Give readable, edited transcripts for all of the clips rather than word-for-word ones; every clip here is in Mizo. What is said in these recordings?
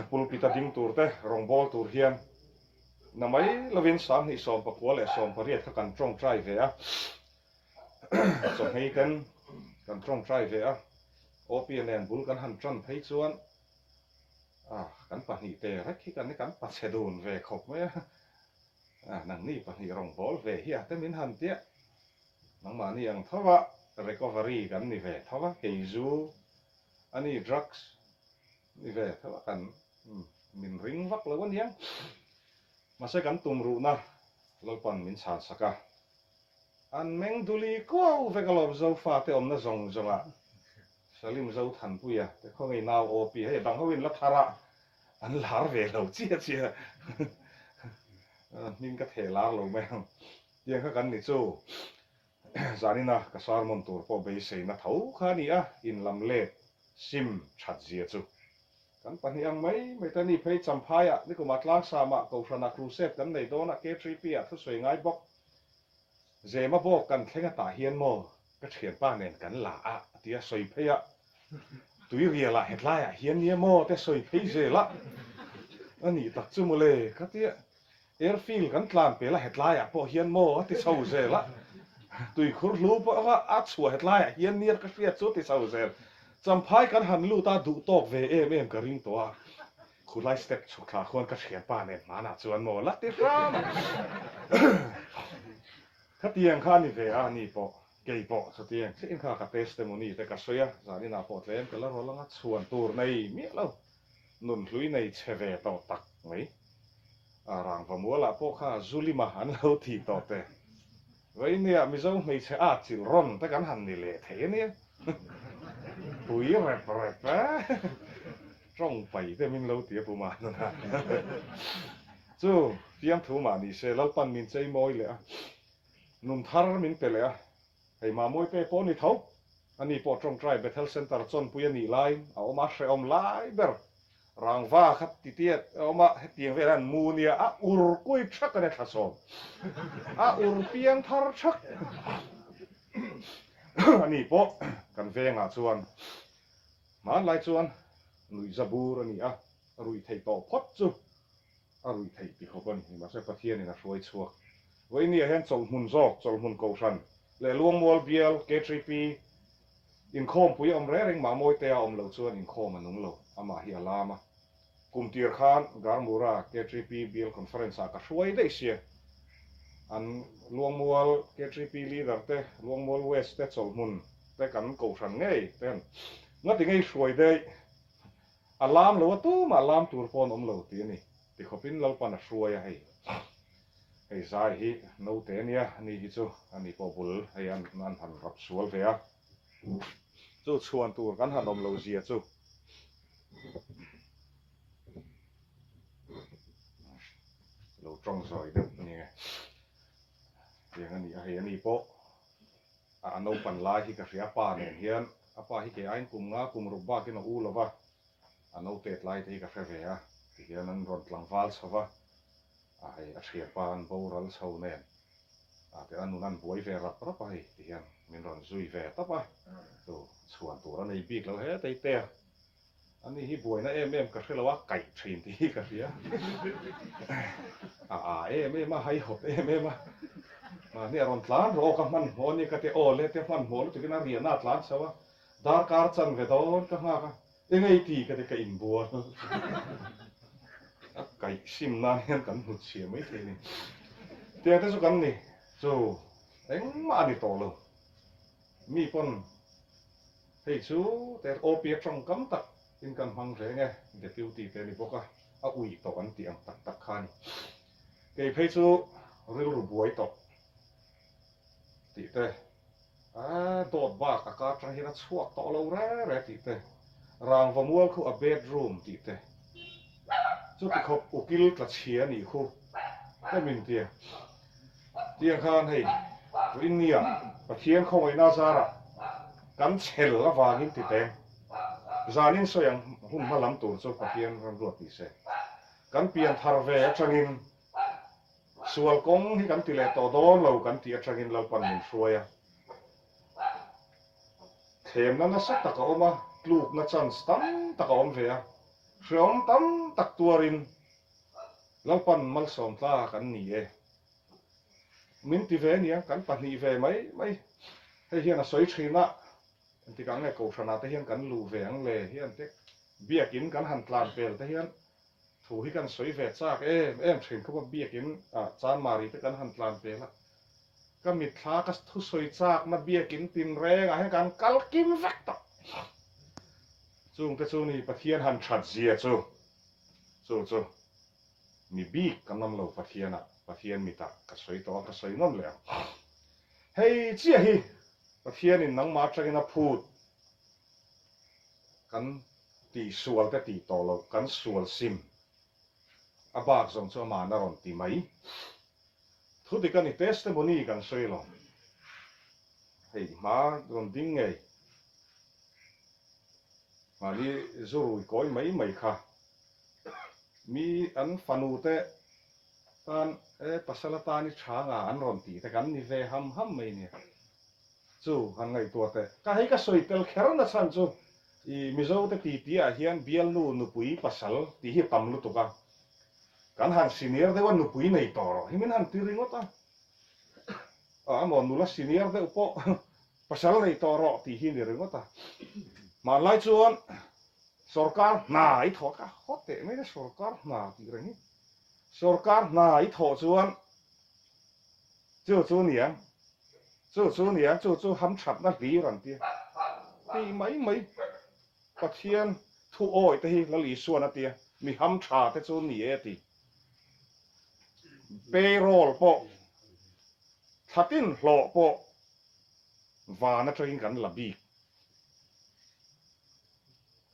Pulpit a ding tur te rawngbâwl tur hian na mai lovin 29 leh 18 kha kan tawngtai ve a, chawhmei ten kan tawngtai ve a, OP-a nen bul kan han tan phei chuan ah kan pahnihte rek hi kan kan pachhe dun ve khawp mai a, ah nangni pahnih rawngbâwl ve hi a te min han tia, nangmahni ang tho a recovery kan ni ve tho a, kei zu a ni drugs ni ve tho a kan min ring vak lo a nia. Mahse kan tum ruhna Lalpan min chhan sak a, an meng duli kuau vek alawm Zofate awmna zawng zawngah Salim Zothanpuia te khawngaih nau OP hei dang ho in la thar a an lar ve lo chiah chiah hming ka theh lar lo mai ang tiang kha kan ni chu. Zanina ka sermon tur pawh beiseina tho kha a ni a, in lam let sim that zia chu kan pahnih ang mai mai te a ni phei. Champhaiah nikumah Tlangsama Kohhrana crusade kan nei dawn a, K3P ah thusawi ngai bawk. Zema bawk kan thleng atah hian maw ka thianpa nen kan la a a ti a, sawi phei a, tuirialah hetlaiah hian nia maw te sawi phei zel a, a nih tak chu mawle ka ti a. Airfield kan tlan pel a hetlaiah pawh hian maw a ti chho zel a, tuikhur hlu pawh a chhuah hetlaiah hian nia ka hriat chu a ti chho zel. Champhai kan han lut a duh tawk ve em em ka ring tawh a, khulai step chhuk thla khuan ka thianpa nen hmanah chuan maw la ti hram a. Khatiang kha a ni ve a, ani pawh kei pawh chutiang chiahin kha ka testimony te ka sawi a, zaninah pawh tlem ka la rawl anga chhuan tur nei miah lo. Nunhlui nei chhe ve tawh tak mai. A rangva mualah pawh kha Zulima an lo ti tawh te. Vainia Mizo hmeichhe at chilh rawn te kan han ni leh thei a nia. Pui rep rep e. Tawng pai te min lo ti a pu Mahnuna. Chu fiamthu mah ni se Lalpan min chei mawi leh a. Nun thar min pe leh a. Hei Mamawite pawh ni tho. Ani pawh tawngtai Bethel Centre chawnpui a nih laiin a awm a, hrehawm lai ber rangva kha titiat a awm a, hetiang velah an mu nia, a ur kui thak a nia thlasawm, a ur piang thar thak. Ani pawh kan vengah chuan hmanlai chuan nuihza bur a ni a, ruih theih tawh phawt chu a ruih theih ti khawp a ni. Nimahse Pathianin a hruai chhuak. Vawinia hian chawlhhmun zawk, chawlhhmun kohhran leh Luangmual bial, KTP, inkhawmpui a awm reng reng mah Mawitea awm loh chuan inkhawm a nung lo, amah hi a lam a. Kum tir khan Garmura KTP bial conference ah ka hruai daih sia. An Luangmual KTP leader te, Luangmual West te chawlhhmun te kan kohhran ngei ten ngati ngei hruai daih. A lam lo a tumah lam tur pawh an awm lo tih a ni. Tikhawpin Lalpan a hruai a hei. Hei zai hi naute a nia, ani hi chu ani pawh bul hei an an han rap sual ve a. Chu chhuan tur kan han awm lo zia chu. Lo tawng zawi deuh a ni nge. Tiang a ni a hei ani pawh a naupan lai hi ka hria a pa nen hian a pa hi kei aiin kum nga kum ruk bakin a u lo va a nautet lai te hi ka hre ve a tihian an rawn tlangval chho va a hei a thianpa an boral chho nen a ti a nun an buai ve rap rap a hei tihian min rawn zui ve tawp a chu chhuan tur a nei bik lo hetei te a. Ani hi buaina em em ka hre lo a, kaih thin tih hi ka hria. A a em em a, haihawt em em a. Mahni a rawn tlan rawh aw ka hmanhmawh a ni ka ti aw le te hmanhmawh lutukin a riahna a tlan chho a, darkar chan ve dawn ka nghak a, eng ei ti ka ti ka inbual. A kaih sim nan hian kan hnutchhiah mai thei a ni. Tiang te chu kan ni chu engmah a ni tawh lo. Mi pawn Hei chu te OP atangkam tak in kan hmang reng e, Deputy te a ni bawk a, a ui tawh an tih ang tak tak kha a ni. Kei phei chu rilru buai tawh tih te, a dawt bak a kar tang hian a chhuak tawh lo re re tih te, rangva mual khu a bedroom tih te, chuti khawp ukil tla chhia a nih khu hemi tia. Tiang khan hei Rinnia Pathian khawngaihna zarah kan chhel avangin ti teng. Zanin sawi ang hun hma lam tur chu Pathian rawn ruat ni se. Kan pian thar ve atangin sual kawng hi kan ti leh tawh dawn lo kan tih atangin Lalpan min hruai a. Thlemna nasa tak a awm a, tlukna chance tam tak a awm ve a. Hreawm tam tak tuarin Lalpan malsawm tlak an ni e. Min ti ve nia, kan pahnih ve mai mai. Hei hian a sawi thin a, engtikah nge Kohhranah te hian kan luh ve ang le hian te Biakin kan han tlan pel te hian thu hi kan sawi ve chak em em thin khawp a, Biakin ah Chanmari te kan han tlan pel a, ka mitthla ka thusawi chakna Biakin tinrengah hian kan kal kim vek tawh. Chungte chu ni Pathian han that zia chu, chu chu mi bik kan awm lo Pathianah, Pathian mitah ka sawi tawh a, ka sawi nawn leh ang. Hei chiah hi Pathianin nangmah atangin a phut kan tihsual te tih tawh loh, kan sual sim a bak zawng chu amahna rawn ti mai. Thu dik a ni, testimony kan sawi lo. Hei hma rawn ding ngei. Mahni zu rui kawi mai mai kha. Mi an fanu te tan e pasal atan i tha nga an rawn tih te kan ni ve ham ham mai nia. Chu han ngaihtuah teh. Ka hei ka sawi tel kher na chhan chu i Mizo te titi ah hian bialnu nupui pasal tih hi a tam lutuk a. Kan han senior deuh a nupui nei tawh rawh hi min han ti ringawt a. A maw nula senior deuh pawh pasal nei tawh rawh tih hi ni ringawt a. Hmanlai chuan sorkar hna i thawh ka haw teh mai a sorkar hna tih reng hi. Sorkar hna i thawh chuan chu chu nia chu chu nia chu chu hamthatna hlir an tia tih mai mai. Pathian thu awi te hi Lal Isuan a tia, mi ham tha te chu ni e a ti. Payroll pawh, thlatin hlawh pawh van atangin kan la bik.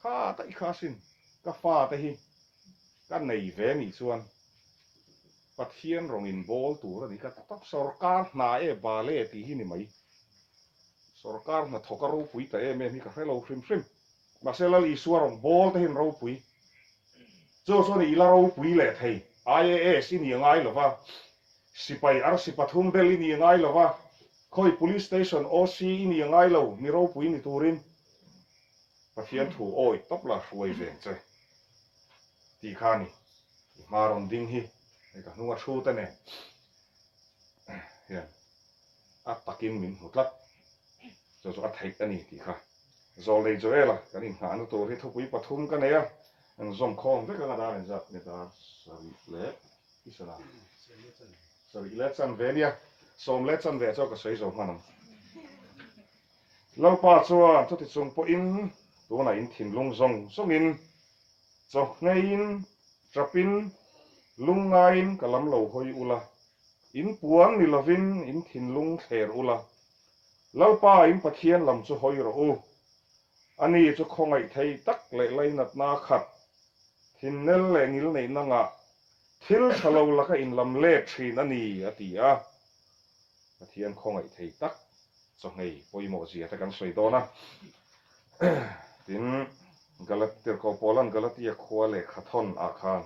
Kha daih kha asin, ka fa te hi ka nei ve nih chuan Pathian rawng in bawl tur a ni ka ti tawp. Sorkar hna e bale tih hi ni mai. Sorkar hnathawk a ropui ta em em hi ka hre lo hrim hrim. Mahse Lal Isua rawn bawl te hian ropui. Chu chuan i la ropui leh thei. IAS i ni a ngai lova, sipai arsi pathum bel i ni a ngai lova, khawi Police Station OC i ni a ngai lo, mi ropui ni turin Pathian thu awi tawp la hruai veng che tih kha a ni. I hma rawn ding hi hei ka hnunga thu te nen hian a takin min hmu tlat. Chu chu a theih a ni tih kha. Zawlnei Joel-a kan inngahna tur hi thupui pathum ka nei a, an zawm khawm vek anga dar inzat nge dar sarih leh i sana sarih leh chanve nia sawm leh chanve chu ka sawi zo hman ang. Lalpa chuan chuti chung pawhin tunah in thinlung zawng zawngin chawhneiin tapin lungngaiin ka lam lo hawi ula, in puan ni lovin in thinlung thler ula, Lalpa in Pathian lam chu hawi rawh u. Ani chu khawngaih thei tak leh lainatna khat, thinnel leh ngilneihna ngah, thil tha lo laka in lam let thin a ni, a ti a. Pathian khawngaih thei tak chawhngei pawimawh zia te kan sawi dawn a. Tin, Galat, Tirhkoh Paula'n Galatia khua lehkha thawn ah khan,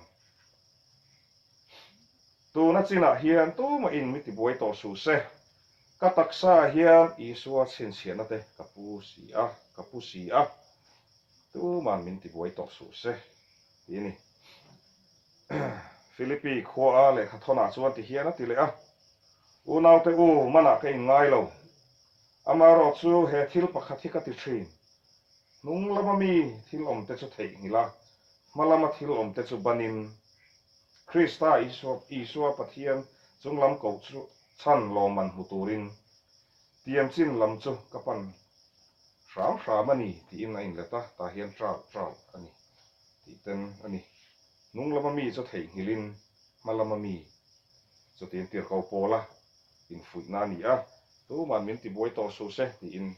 Tuna chinah hian tumah in mi tibuai tawh suh se, Ka taksa hian Isua chhinchhiahna te ka pu si a, ka pu si a, tuman min tibuai tawh suh se, ti a ni. Philippi khua a lehkha thawnah chuan ti hian a ti leh a, Unaute u, manah ka inngai lo. Amaherawh chu he thil pakhat hi ka ti thin, hnung lama mi thil awmte chu theihnghilh a, hma lama thil awmte chu banin, Krista Isua Pathian chunglam koh chu Chhan lawmman hmu turin tiam chin lam chu ka pan hram hram a ni tiin a inlet a, tah hian ṭal ṭal a ni tih ten a ni. Hnung lama mi chu theihnghilhin hma lama mi chu tiin tirhko pawla infuihna a ni a, tuman min tibuai tawh suh se tiin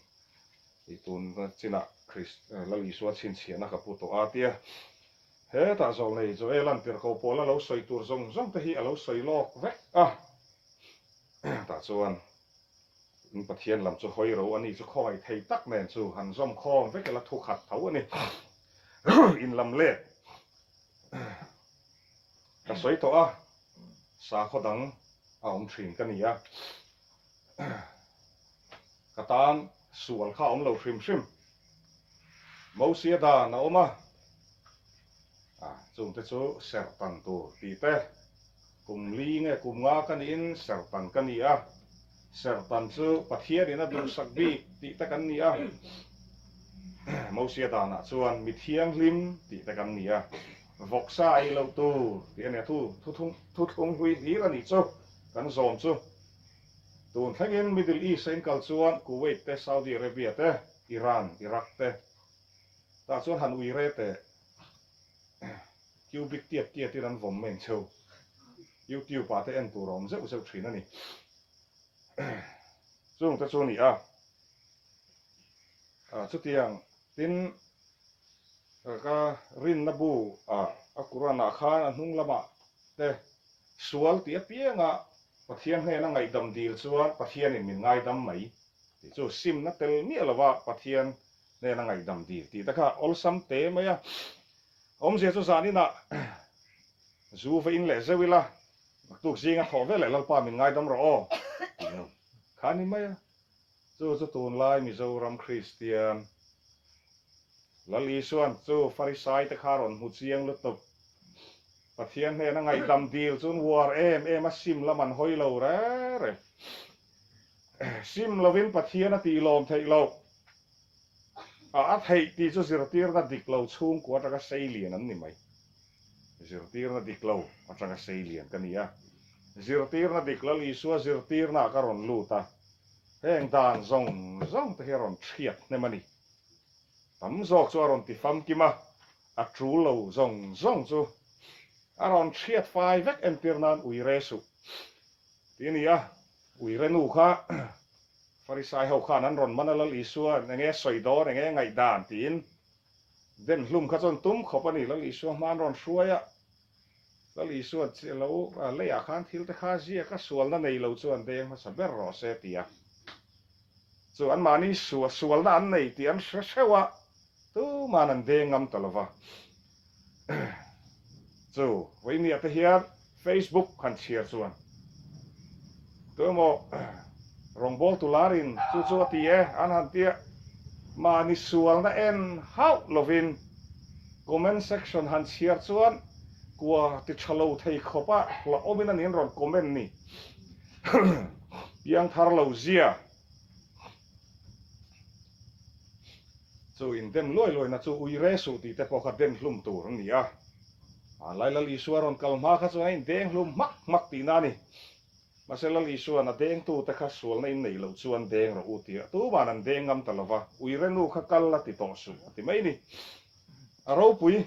i tun chinah Krist Lal Isua chhinchhiahna ka pu tawh a tia. Hetah zawlnei Joel-a'n tirhko pawl a lo sawi tur zawng zawng te hi a lo sawi lawk vek a. Tah chuan in Pathian lam chu hawi ro a ni chu khawngaih thei tak nen chu han zawm khawm vek ila thu khat tho a ni. In lam let ka sawi tawh a, sakhaw dang a awm thin ka ni a. Ka tan sual kha a awm lo hrim hrim. Mosia dan a awm a. A, chungte chu serhtan tur tih te, kum li nge kum nga ka niin serhtan ka ni a, serhtan chu Pathianin a duhsak bik tih te kan ni a, Mosia danah chuan mi thianghlim tih te kan ni a, vawksa ei loh tur tih a nia, thu thuthlung hlui hlir a nih chu kan zawm chu. Tun thlengin Middle East a inkal chuan Kuwait te, Saudi Arabia te, Iran, Iraq te tah chuan han ui re teh cubic tiat tiatin an vawm mai ang cheu. YouTube ah te en tur a awm zeuh zeuh thin a ni. Chung te chu a ni a. Chutiang tin ka rinna bu ah a Quran ah khan a hnung lamah te sual tih apianga Pathian hnena ngaihdam dil chuan Pathianin min ngaidam mai tih chu simna tel miah lova Pathian hnena ngaihdam dil tih te kha awlsam te mai a. Awmzia chu zaninah zu va in leh zeuh ila, naktuk zinga thawh ve leh Lalpa min ngaidam rawh aw tih nu kha a ni mai a. Chu chu tunlai Mizoram Kristian Lal Isuan chu Farisai te kha rawn hmu chiang lutuk. Pathian hnena ngaihdam dil chu an uar em em a, sim lam an hawi lo re re. Sim lovin Pathian a tih lawm theih loh. A a theih tih chu zirtirna dik lo chhungkua atanga sei lian an ni mai. Zirtirna dik lo atanga sei lian ka ni a. Zirtirna dik Lal Isua zirtirnaah ka rawn lut a, heng dan zawng zawng te hi a rawn thiat hnem a ni. Tam zawk chu a rawn ti famkim a, a tul lo zawng zawng chu a rawn thiat fai vek entir nan ui re suh tih a ni a. Ui re nu kha Farisai ho khan an rawn man a, Lal Isua enge sawi dawn, enge ngaihdan tiin den hlum kha chuan tum khawp a ni. Lal Isua hma an rawn hruai a, Lal Isua lo leiah khan thil te kha ziak a, sualna nei lo chuan deng hmasa ber rawh se ti a. Chu anmahni sualna an nei tih an hre hreuh a, tuman an deng ngam ta lo va. Chu vawinia te hian Facebook han chhiar chuan tuemaw rawngbawltu larin chu chu a ti e an han tia, mahni sualna en hauh lovin comment section han chhiar chuan kua ti tha lo thei khawpa hlauhawmin a niin rawn comment ni. Piangthar lo zia chu in dem luai luai na chu ui re suh tih te pawh kha den hlum tur a ni a. A lai Lal Isua rawn kal hma kha chuan a in deng hlum hmak hmak tihna a ni. Mahse Lal Isua'n a dengtu te kha sualna in neih loh chuan deng rawh u tih a tuman an deng ngam ta lova, ui re nu kha kal la ti tawh suh a ti mai ni. A ropui.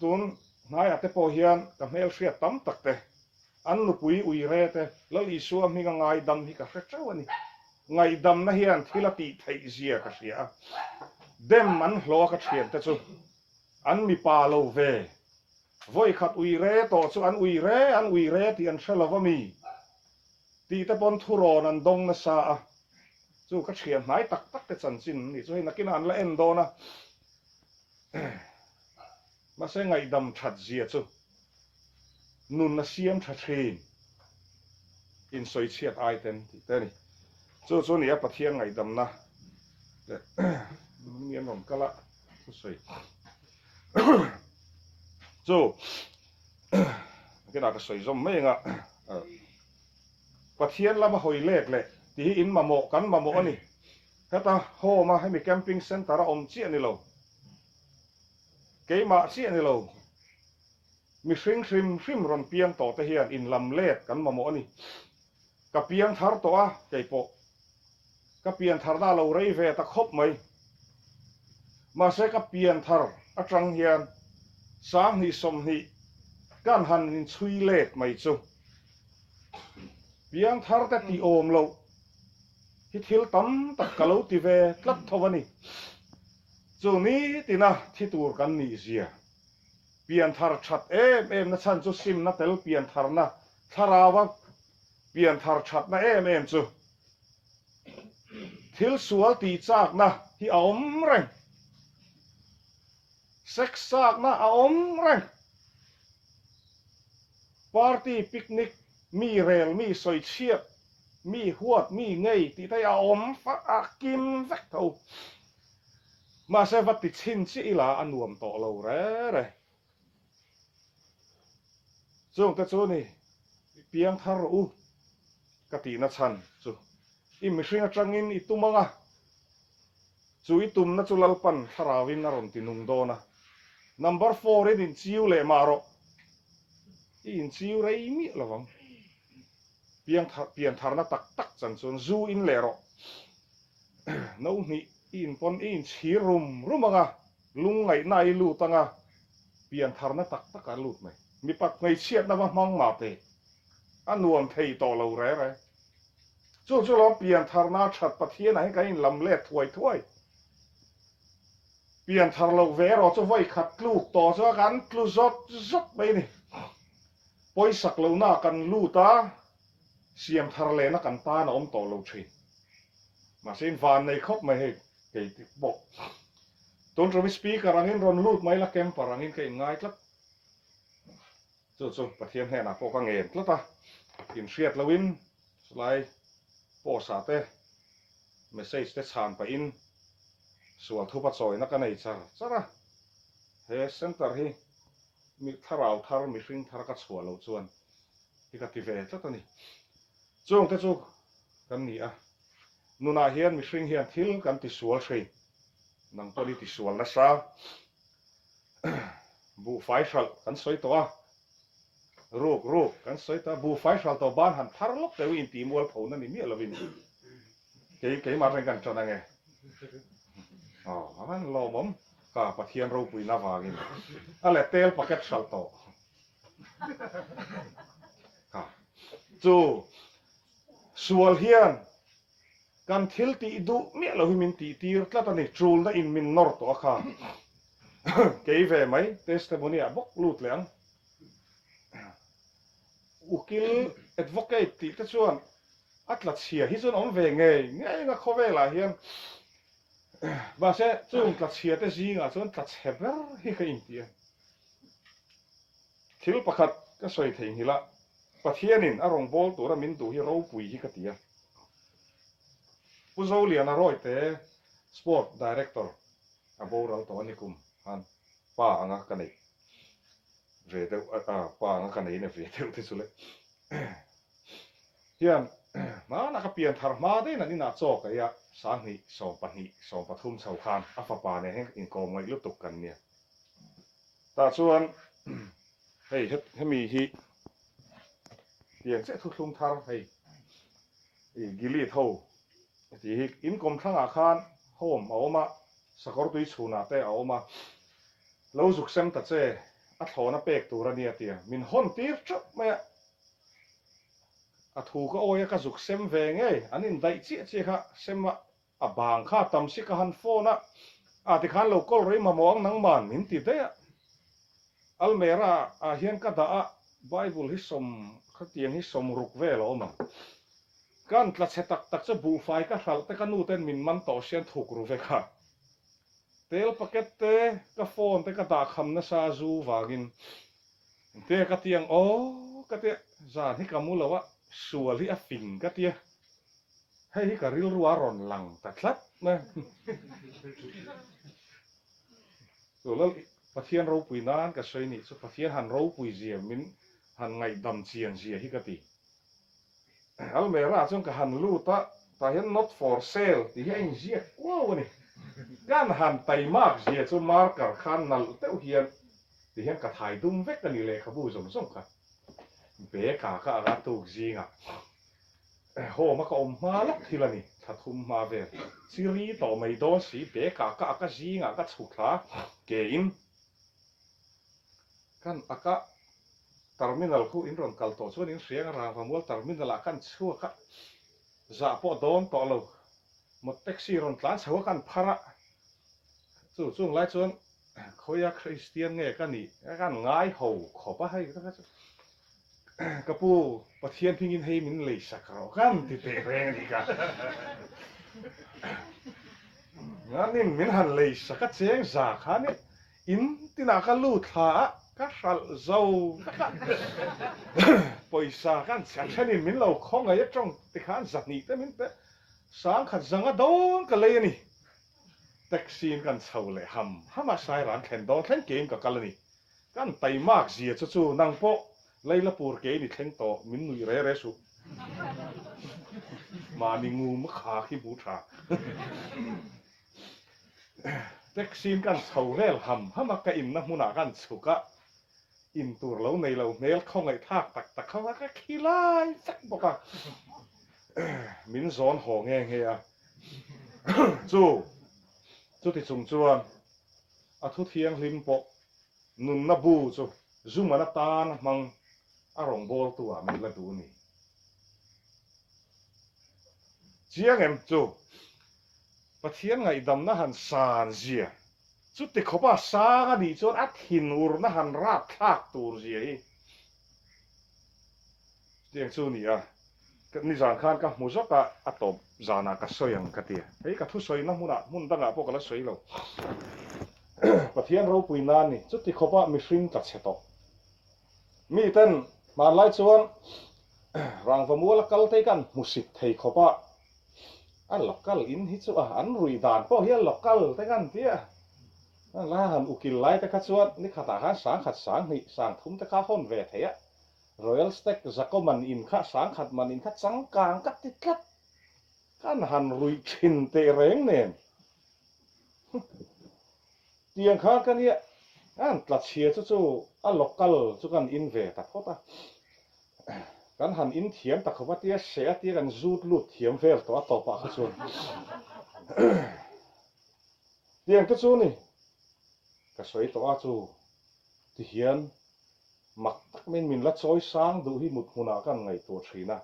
Tun hnaiah te pawh hian ka hmelhriat tam tak te, an nupui ui re te, Lal Isua hminga ngaidam hi ka hre teuh a ni. Ngaihdamna hian thil a tih theih zia ka hria a, dem an hlawh a ka thiante chu an mipa lo ve. Vawikhat ui re tawh chu an ui re, an ui re tih an hre lo va mi tih te pawn thurawn an dawng nasa a, chu ka thian hnai tak tak te chanchin an nih chu hei nakinah an la en dawn a. Mahse ngaihdam that zia chu nun a siam tha thin insawi chhiat ai ten tih te a ni. Chu chu nia Pathian ngaihdamna leh mi an rawn kal a thusawi chu nakinah ka sawi zawm mai anga Pathian lama hawi let leh tih hi in mamawh kan mamawh a ni. Heta home a hemi camping centre a awm chiah ni lo. Keimah chiah ni lo. Mihring hrim hrim rawn piang tawh te hian in lam let kan mamawh a ni. Ka piang thar tawh a, kei pawh. Ka pian tharna a lo rei ve ta khawp mai. Mahse ka pian thar atang hian 20 20 kan han inchhui let mai chu. Piang thar te tih awm loh. Hi thil tam tak ka lo ti ve tlat tho a ni. Chu nitina thi tur kan nih zia. Pianthar that em em na chhan chu simna tel piantharna thlarau a pianthar thatna em em chu thil sual tih chakna hi a awm reng. Sex chakna a awm reng. Party picnic mi rel mi sawichhiat Mi huat mi ngei tih te hi a awm a kim vek tho. Mahse va ti chhin chiah ila a nuam tawh lo re re. Chungte chu ni i piang thar rawh u ka tihna chhan chu i mihring atangin i tum ang a, chu i tumna chu Lalpan thlarauin a rawn ti nung dawn a. Number four in inchiu leh mah rawh. I inchiu rei miah lo vang. Piang thar pian tharna tak tak chan chuan zu in leh rawh. No hnih i inpawn i inchhir rum rum ang a, lungngaihna i lut ang a, pian tharna tak tak a lut mai. Mipat hmeichhiatna va hmang mah teh, a nuam thei tawh lo re re. Chu chu lawm pian tharna that Pathianah hian kan inlam let thuai thuai. Pian thar loh ve erawh chu vawi khat tluk tawh chuan kan tlu zawt zawt mai a ni. Pawisak lohna kan lut a, siam thar lehna kan tan a awm tawh lo thin. Mahse in van nei khawp mai hei kei te pawh. Tun tum i speaker angin rawn lut mai la camper angin ka inngai tlat. Chu chu Pathian hnenah pawh ka ngen tlat a, inhriat lohin chulai post ah te message te chhan pahin sual thupa chawina ka nei char char a. He center hi mi thlarau thar mihring thar ka chhuah loh chuan hi ka ti ve tlat a ni. Chungte chu kan ni a, nunah hian mihring hian thil kan ti sual hrein nang pawh i ti sual nasa. Buhfai hralh kan sawi tawh a, ruk ruk kan sawi tawh a, buhfai hralh tawh ban han thar lawk teuh in tih mual pho na ni miah lovin kei keimah reng kan tan ange. Aw a van lawmawm ka Pathian ropuina vangin a leh tel packet hralh tawh. Ka chu sual hian kan thil tih duh miah lo hi min tih tir tlat a ni, chulna in min nawr tawh a kha. Kei ve mai testimony ah bawk lut leh ang. Ukil advocate tih te chuan a tla chhia hi chuan awm ve ngei ngei anga khawvel ah hian mahse chung tla chhia te zingah chuan tla chhe ber hi ka inti a. Thil pakhat ka sawi theihnghilh a, Pathianin a rawngbâwl tura min duh hi ropui hi ka ti a. Pu Zoliana Rawite Sport Director a boral tawh a ni kum khan pa anga ka neih ve deuh a, pa anga ka nei na ve deuh te chu le hian hmanah ka pian thar hma deuhin an inah chaw ka ei a, 20 20 13 chho khan a fapa nen hian inkawm ngaih lutuk kan nia. Tah chuan hei hemi hi tiang chiah thuthlung thar hei i Gilead ho tih hi in kawmthlangah khan home a awm a, sakawr tui chhunah te a awm a, lo zuk sem ta che a thlawna pek tur a nia tia min hawn tir teuh mai a, a thu ka awi a ka zuk sem ve ngei an indaih chiah chiah kha sem a A bang kha tam si ka han phone a, a tikhan lo call rei mamawh ang nangman min ti daih a. Almera ah hian ka dah a, Bible hi sawm khatiang hi sawmruk vel a awm ang. Kan tla chhe tak tak chu buhfai ka hralh te ka nu ten min man tawh sian thuk ru vek a. Tel packet te ka phone te ka dah kham nasa zu vangin te ka ti ang aw ka tia zan hi ka mu lo a, sual hi a fing ka tia. Hei hi ka rilru a rawn lang ta tlat mai. Chu lal Pathian ropui nan ka sawi nih chu Pathian han ropui zia min han ngaihdam chian zia hi ka ti. Almera chuan ka han lut a, tah hian not for sale tih hi a inziak kuau a ni. Kan han taimak zia chu marker khan nalh deuh hian ti hian ka thai dum vek a ni lehkhabu zawng zawng kha. Beka ka anga tuk zingah Home a ka awm hma lawk thil a ni, thla thum hma vel. Chiri tawh mai dawn si, bag ah ka ak a zingah ka chhuk thla ke in kan ak a, terminal khu in rawn kal tawh chuan in hriang a Rangvamual terminal ah kan chhuak a, zah pawh dawn tawh lo, mot taxi rawn tlan chho a kan phar a, chu chung lai chuan khawia Christian nge ka nih ka ngai ho khawp a hei ka chu. Ka pu, Pathian hmingin hei min lei sak rawh kan ti teh reng a ni ka. Nganin min han lei sak a cheng za khan i in tinah ka lut thla a, ka hralh zo vek a. Pawisa kan a thenin min lo khawngaih a tawng tikhan zahnih te min pe, sangkhat zanga dawn ka lei a ni. Taxi in kan chho leh ham ham a, Sairan thlen dawn thleng kein ka kal a ni. Kan taimak zia chu chu nang pawh Lailapur kein i thleng tawh min nuih re re suh. Mahni ngum kha khi hmu tha. Taxi in kan chho vel ham ham a, ka inna hmunah kan chhuk a, in tur lo nei lo hmel khawngaih thlak tak tak kha ka khi lai vek bawk a, min zawn haw nge nge a. Chu chuti chung chuan a thu thianghlim pawh nunna bu chu Zumana tan hmang a rawngbawltu ah min la duh ni. Chiang em chu Pathian ngaihdamna han san zia chuti khawpa sang a nih chuan a thinurna han rap thlak tur zia hi chutiang chu ni a. Nizan khan ka hmu zawk a, a tawp zanah ka sawi ang ka ti. Hei ka thusawina hmunah hmun dangah pawh ka la sawi lo. Pathian ropui nan ni, chuti khawpa mihring tla chhe tawh. Miten hmanlai chuan rangva muala kal te hi kan hmusit thei khawp a, a local in hi chu a, an ruih dan pawh hi a local te kan ti a. La han ukil lai te kha chuan nikhatah khan sangkhat sanghnih sangthum te kha a hawn ve thei a. Royal Stag Zakaw man in kha sangkhat man in kha changkang ka ti tlat. Kan han ruih thin teh reng nen. Tiang khan ka nia an tla chhia chu chu a local chu kan in ve ta phawt a. Kan han in thiam ta khawp a tia seh a tia kan zut lut thiam vel tawh a tawpah kha chuan. Tiang te chu ni ka sawi tawh a chu tihian Mak tak maiin min la chawi sang duh hi mut hmunah kan ngaihtuah thin a.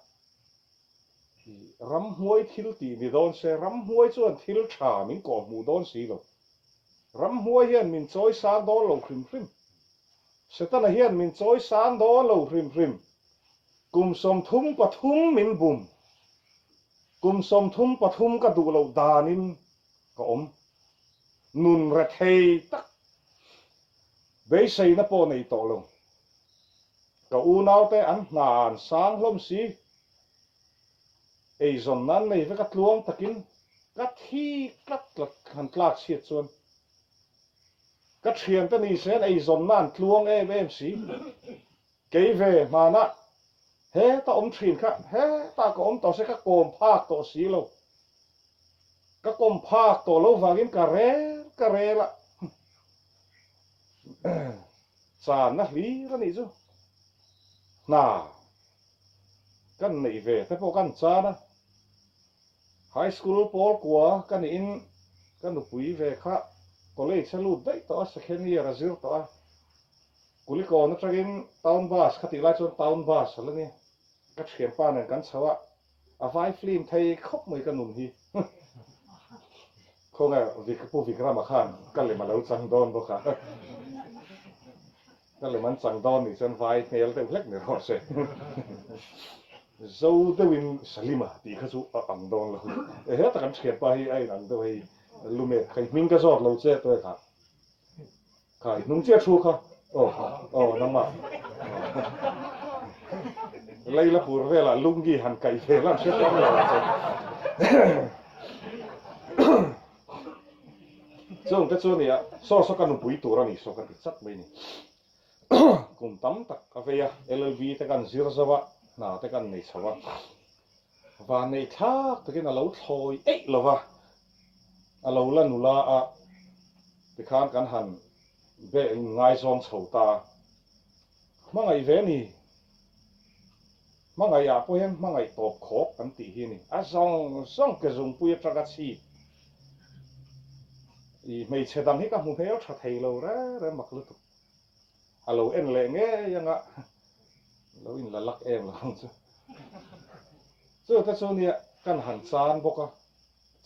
I ramhmuai thil tih ni dawn se, ramhmuai chuan thil tha min kawh hmuh dawn si lo. Ramhmuai hian min chawi sang dawn lo hrim hrim. Setana hian min chawi sang dawn lo hrim hrim. Kum 33 min bum. Kum 33 ka duh loh danin ka awm. Nun rethei tak. Beiseina pawh nei tawh lo. Ka unaute an hna an sang hlawm si. Eizawn nan nei vek a tluang takin ka thi tlat tlat han tlak chhiat chuan ka thiante ni se an eizawnna an tluang em em si. Kei ve hmanah heta awm thin kha hetah ka awm tawh se ka kawm phak tawh si lo. Ka kawm phak tawh lo vangin ka rel ka rel a. Channa hlir a nih chu. Hna kan neih ve te pawh kan chan a. High school pawl kua ka nih in ka nupui ve kha college a lut daih tawh a, second year a zir tawh a. Kulikawn atangin town bus kha tih lai chuan town bus a la ni. Ka thianpa nen kan chho a. A vai film thei khawp mai ka nun hi. Khawnge Vik Pu Vikrama khan ka lem a lo chang dawn bawk a. Ka lem an chang dawn nih chuan vai hmel deuh hlek ni rawh se. Zo deuhin Salima tih kha chu a ang dawn lo. E heta kan thianpa hi a inang deuh hei Lumet kha i hming ka zawt lo che tuai kha. Kha i hnung chiah thu kha. Aw aw nangmah. Leilapur velah lungi han kaih ve la an hre hrang lo ang che. Chung te chu nia saw saw ka nupui tur a ni saw ka ti chat mai ni. Kum tam tak a vei a LLB te kan zir zo a hna te kan nei chho a. Van nei thlak takin a lo thlawi eih lo va, a lo la nula a, tikhan kan han be inngaizawng chho ta a. Hmangaih ve ni, hmangaih ah pawh hian hmangaih tawp khawk kan tih hi a ni. A zawng zawng ke zungpui atanga chhip i hmeichhe dang hi ka hmu hmel tha thei lo reng reng mak lutuk. A lo en leh ngei anga lo in la lak em lo ang chu. Chu te chu nia kan han chan bawk a,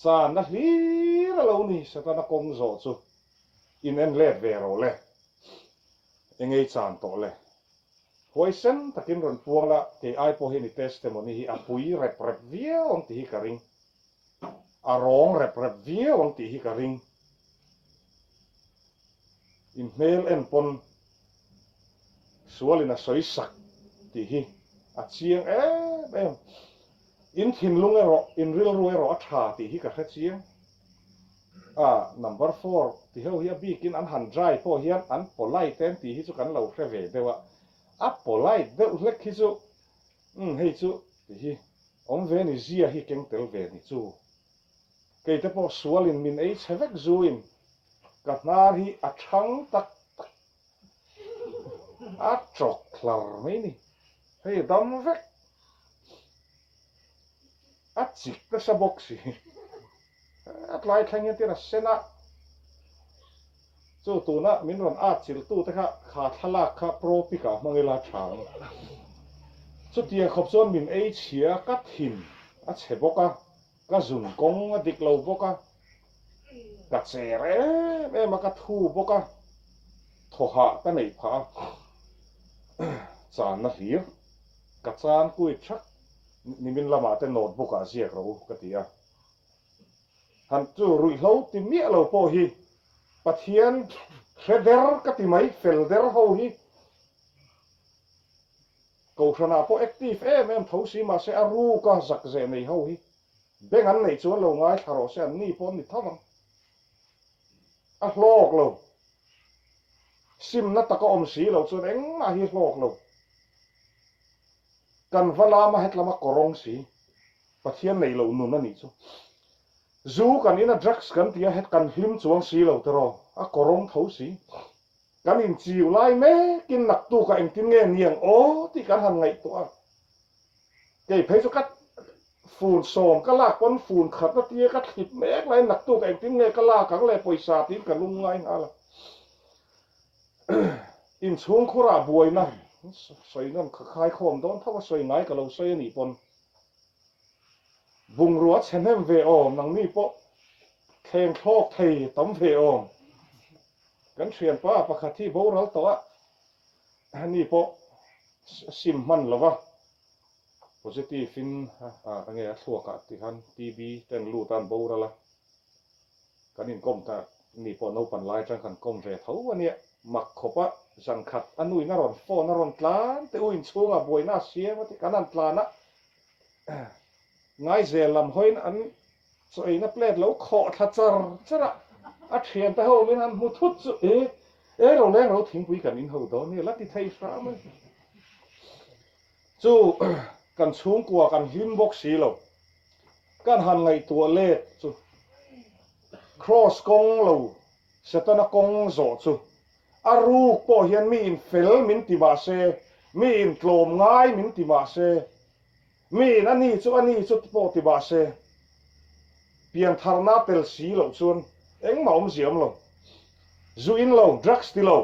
chan na hlir a lo ni Setana kawng zawh chu in en let ve rawh le, engei chan tawh le. Huaisen takin rawn puang la, kei ai pawh hian i testimony hi a pui rep rep viau ang tih hi ka ring. A rawng rep rep viau ang tih hi ka ring. In hmel en pawn sualin a sawi sak tih hi a chiang em em. In thinlung erawh, in rilru erawh a tha tih hi ka hre chiang. A number four ti ho hi a bikin an han dry pawh hian an polite em tih hi chu kan lo hre ve deuh a, a polite deuh hlek hi chu umm hei chu ti hi awm ve ni zia hi keng tel ve ni chu. Kei te pawh sualin min ei chhe vek zuin ka hnar hi a thang tak tak a tawk hlar mai ni hei dam vek. A chik nasa bawk si. A tlai thleng hian tin a sen a. Chu tuna min rawn at chilh tu te kha kha thlalak kha pro pic ah hmang ila tha ang. Chutiang khawp chuan min ei chhia ka thin a chhe bawk a, ka zun kawng a dik lo bawk a, ka cher em em a, ka thu bawk a, thaw hah ka neih phah a, channa hlir ka chan kui thak. Nimin lamah te notebook ah ziak rawh u ka ti a. Han chu ruihhlo ti miah lo pawh hi Pathian hre der ka ti mai, fel der ho hi Kohhranah pawh active em em tho si mahse a ruka zak zeh nei ho hi beng an neih chuan lo ngaithla rawh se an ni pawh an ni tho ang. A hlawk lo. Simna taka awm si lo chuan engmah hi hlawk lo. Kan va lama hetlama kawrawng si, Pathian neih loh nun a nih chu. Zu kan in a drugs kan ti a het kan hlim chuang si lo tiraw, a kawrawng tho si. Kan inchiu lai mekin naktukah engtin nge niang aw tih kan han ngaihtuah a. Kei phei chu ka fun sawm ka lak pawn fun khat a tia ka thlip mek laiin naktukah engtin nge ka lak ang le pawisa tiin ka lung ngai nghal a. Inchhungkhurah buaina sawi nawn kha khai khawm dawn tho a sawi ngai ka lo sawi a nih pawn bungrua chhe hnem ve awm nangni pawh thleng thlawk thei tam ve awm kan thianpa pakhat hi boral tawh a ani pawh sim hman lo va positive in enge a thluakah tikhan TB ten lut a an boral a. Kan inkawm ta ni pawh naupan lai atang kan kawm ve tho a nia. Mak khawp a, zan khat a nuin a rawn phone a rawn tlan teh u inchhungah buaina a siam a ti kan han tlan a, Ngaizel lam hawiin an chaw eina plate lo khawh thla char char a, a thiante ho min han hmu thut chu e e ro leng ro thingpui kan in ho dawn nia la ti thei hram a ni. Chu kan chhungkua kan hlim bawk si lo. Kan han ngaihtuah let chu Kraws kawng lo Setana kawng zawh chu a ruk pawh hian mi in fel min ti mah se, mi in tlawm ngai min ti mah se, mi in a ni chu a ni chu pawh ti mah se, piantharna tel si loh chuan engmah awmzia awm lo. Zu in lo, drugs ti lo.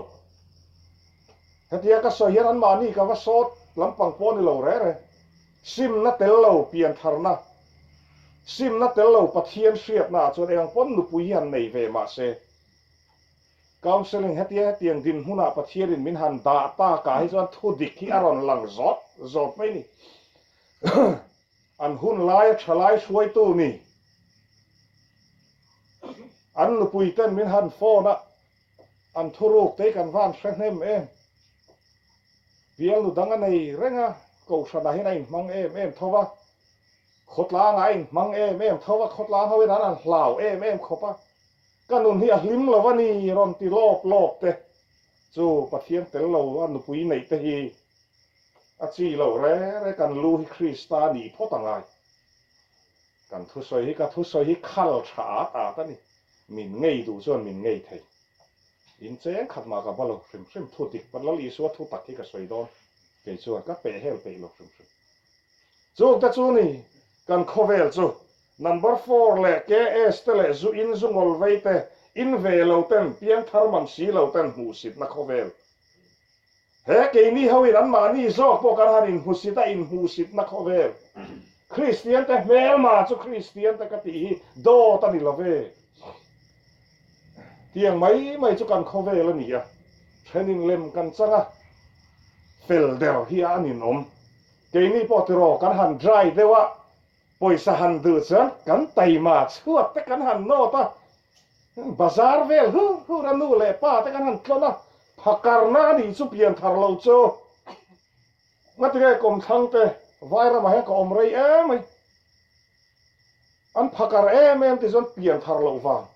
Hetia ka sawi hian anmahni ka va sawt lampang pawh a ni lo re re. Simna tel lo piantharna, simna tel lo Pathian hriatna ah chuan eng pawn nupui hi han nei ve mah se, counselling hetia hetiang dinhmunah Pathianin min han dah takah hi chuan thudik hi a rawn lang zawt zawt mai ni. An hun laia thalai hruaitu ni an nupui ten min han phone a, an thuruk te hi kan van hre hnem em. Bialnu dang a nei reng a, Kohhranah hian a inhmang em em tho va, khawtlangah a inhmang em em tho va, khawtlang ho hian an han hlau em em khawp a, ka nun hi a hlim lo a ni rawn ti lawp lawp te chu Pathian tel lo a nupui neih te hi a chi loh re re kan lu hi Krista a nih phawt a ngai. Kan thusawi hi ka thusawi hi khal tha at at a ni, min ngei duh chuan min ngei thei. In cheng khat mah ka ba lo hrim hrim, thu dik pa Lal Isua thu tak hi ka sawi dawn, kei chuan ka peh hel peih lo hrim hrim. Chung te chu ni kan khawvel chu number four leh KS te leh zu in zu ngawl vei te in ve lo ten piangthar man si lo ten hmuhsitna khawvel. He keini ho in an mahni zawk pawh kan han inhmusit a inhmuhsitna khawvel. Kristian te hmelma chu Kristian te ka tih hi dawt a ni lo ve. Tiang mai mai chu kan khawvel a ni a, thenin lem kan chang a, fel der hi a ninawm. Keini pawh tiraw kan han dry deuh a, pawisa han duh chuan kan taima chhuat te kan han nawt a, bazar vel hur hur a nu leh pa te kan han tlawn a, phakarna a nih chu pian thar lo chu. Ngatinge kawmthlang te vairamah hian ka awm rei em mai. An phakar em em ti chuan pian thar loh vang.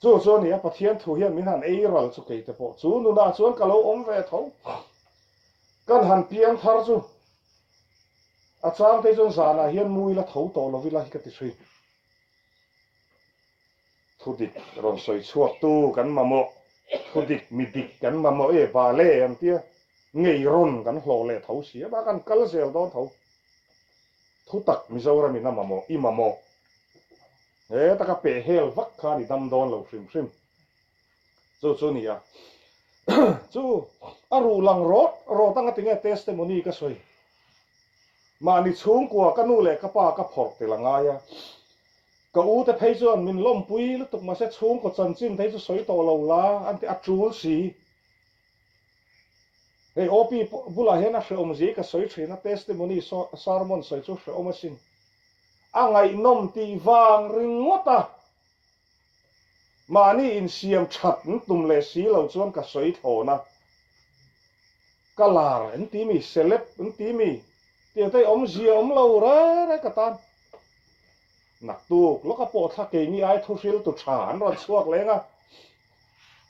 Chu chu a ni a, Pathian thu hian min han ei ral chu kei te pawh chu nunah chuan ka lo awm ve tho. Kan han piang thar chu a chang te chuan zanah hian mui la tho tawh lo ila hi ka ti thin. Thu dik rawn sawi chhuak tu kan mamawh, thu dik mi dik kan mamawh e bale an tia ngei rawn kan hlawh leh tho si a, bakah kan kal zel dawn tho. Thu tak Mizoram in a mamawh, i mamawh. He taka peh hel vak khan i dam dawn lo hrim hrim. Chu chu nia. Chu a ruh lang rawt rawt anga tinge testimony ka sawi. Mahni chhungkua ka nu leh ka pa ka phawrh tel a ngai a. Ka u te phei chuan min lawmpui lutuk mahse chhungkaw chanchin phei chu sawi tawh lo la an ti a tul si. Hei OP bulah hian a hrehawm zia ka sawi thin a testimony sermon sawi chu hrehawm asin. A ngaihnawm tih vang ringawt a, mahni insiam that an tum leh si lo chuan ka sawi thlawn a, ka lar an ti mi, celeb an ti mi, tiang te hi awmzia awm lo re re ka tan. Naktuk lawka pawh thla keini ai thuhriltu tha an rawn chhuak leng a,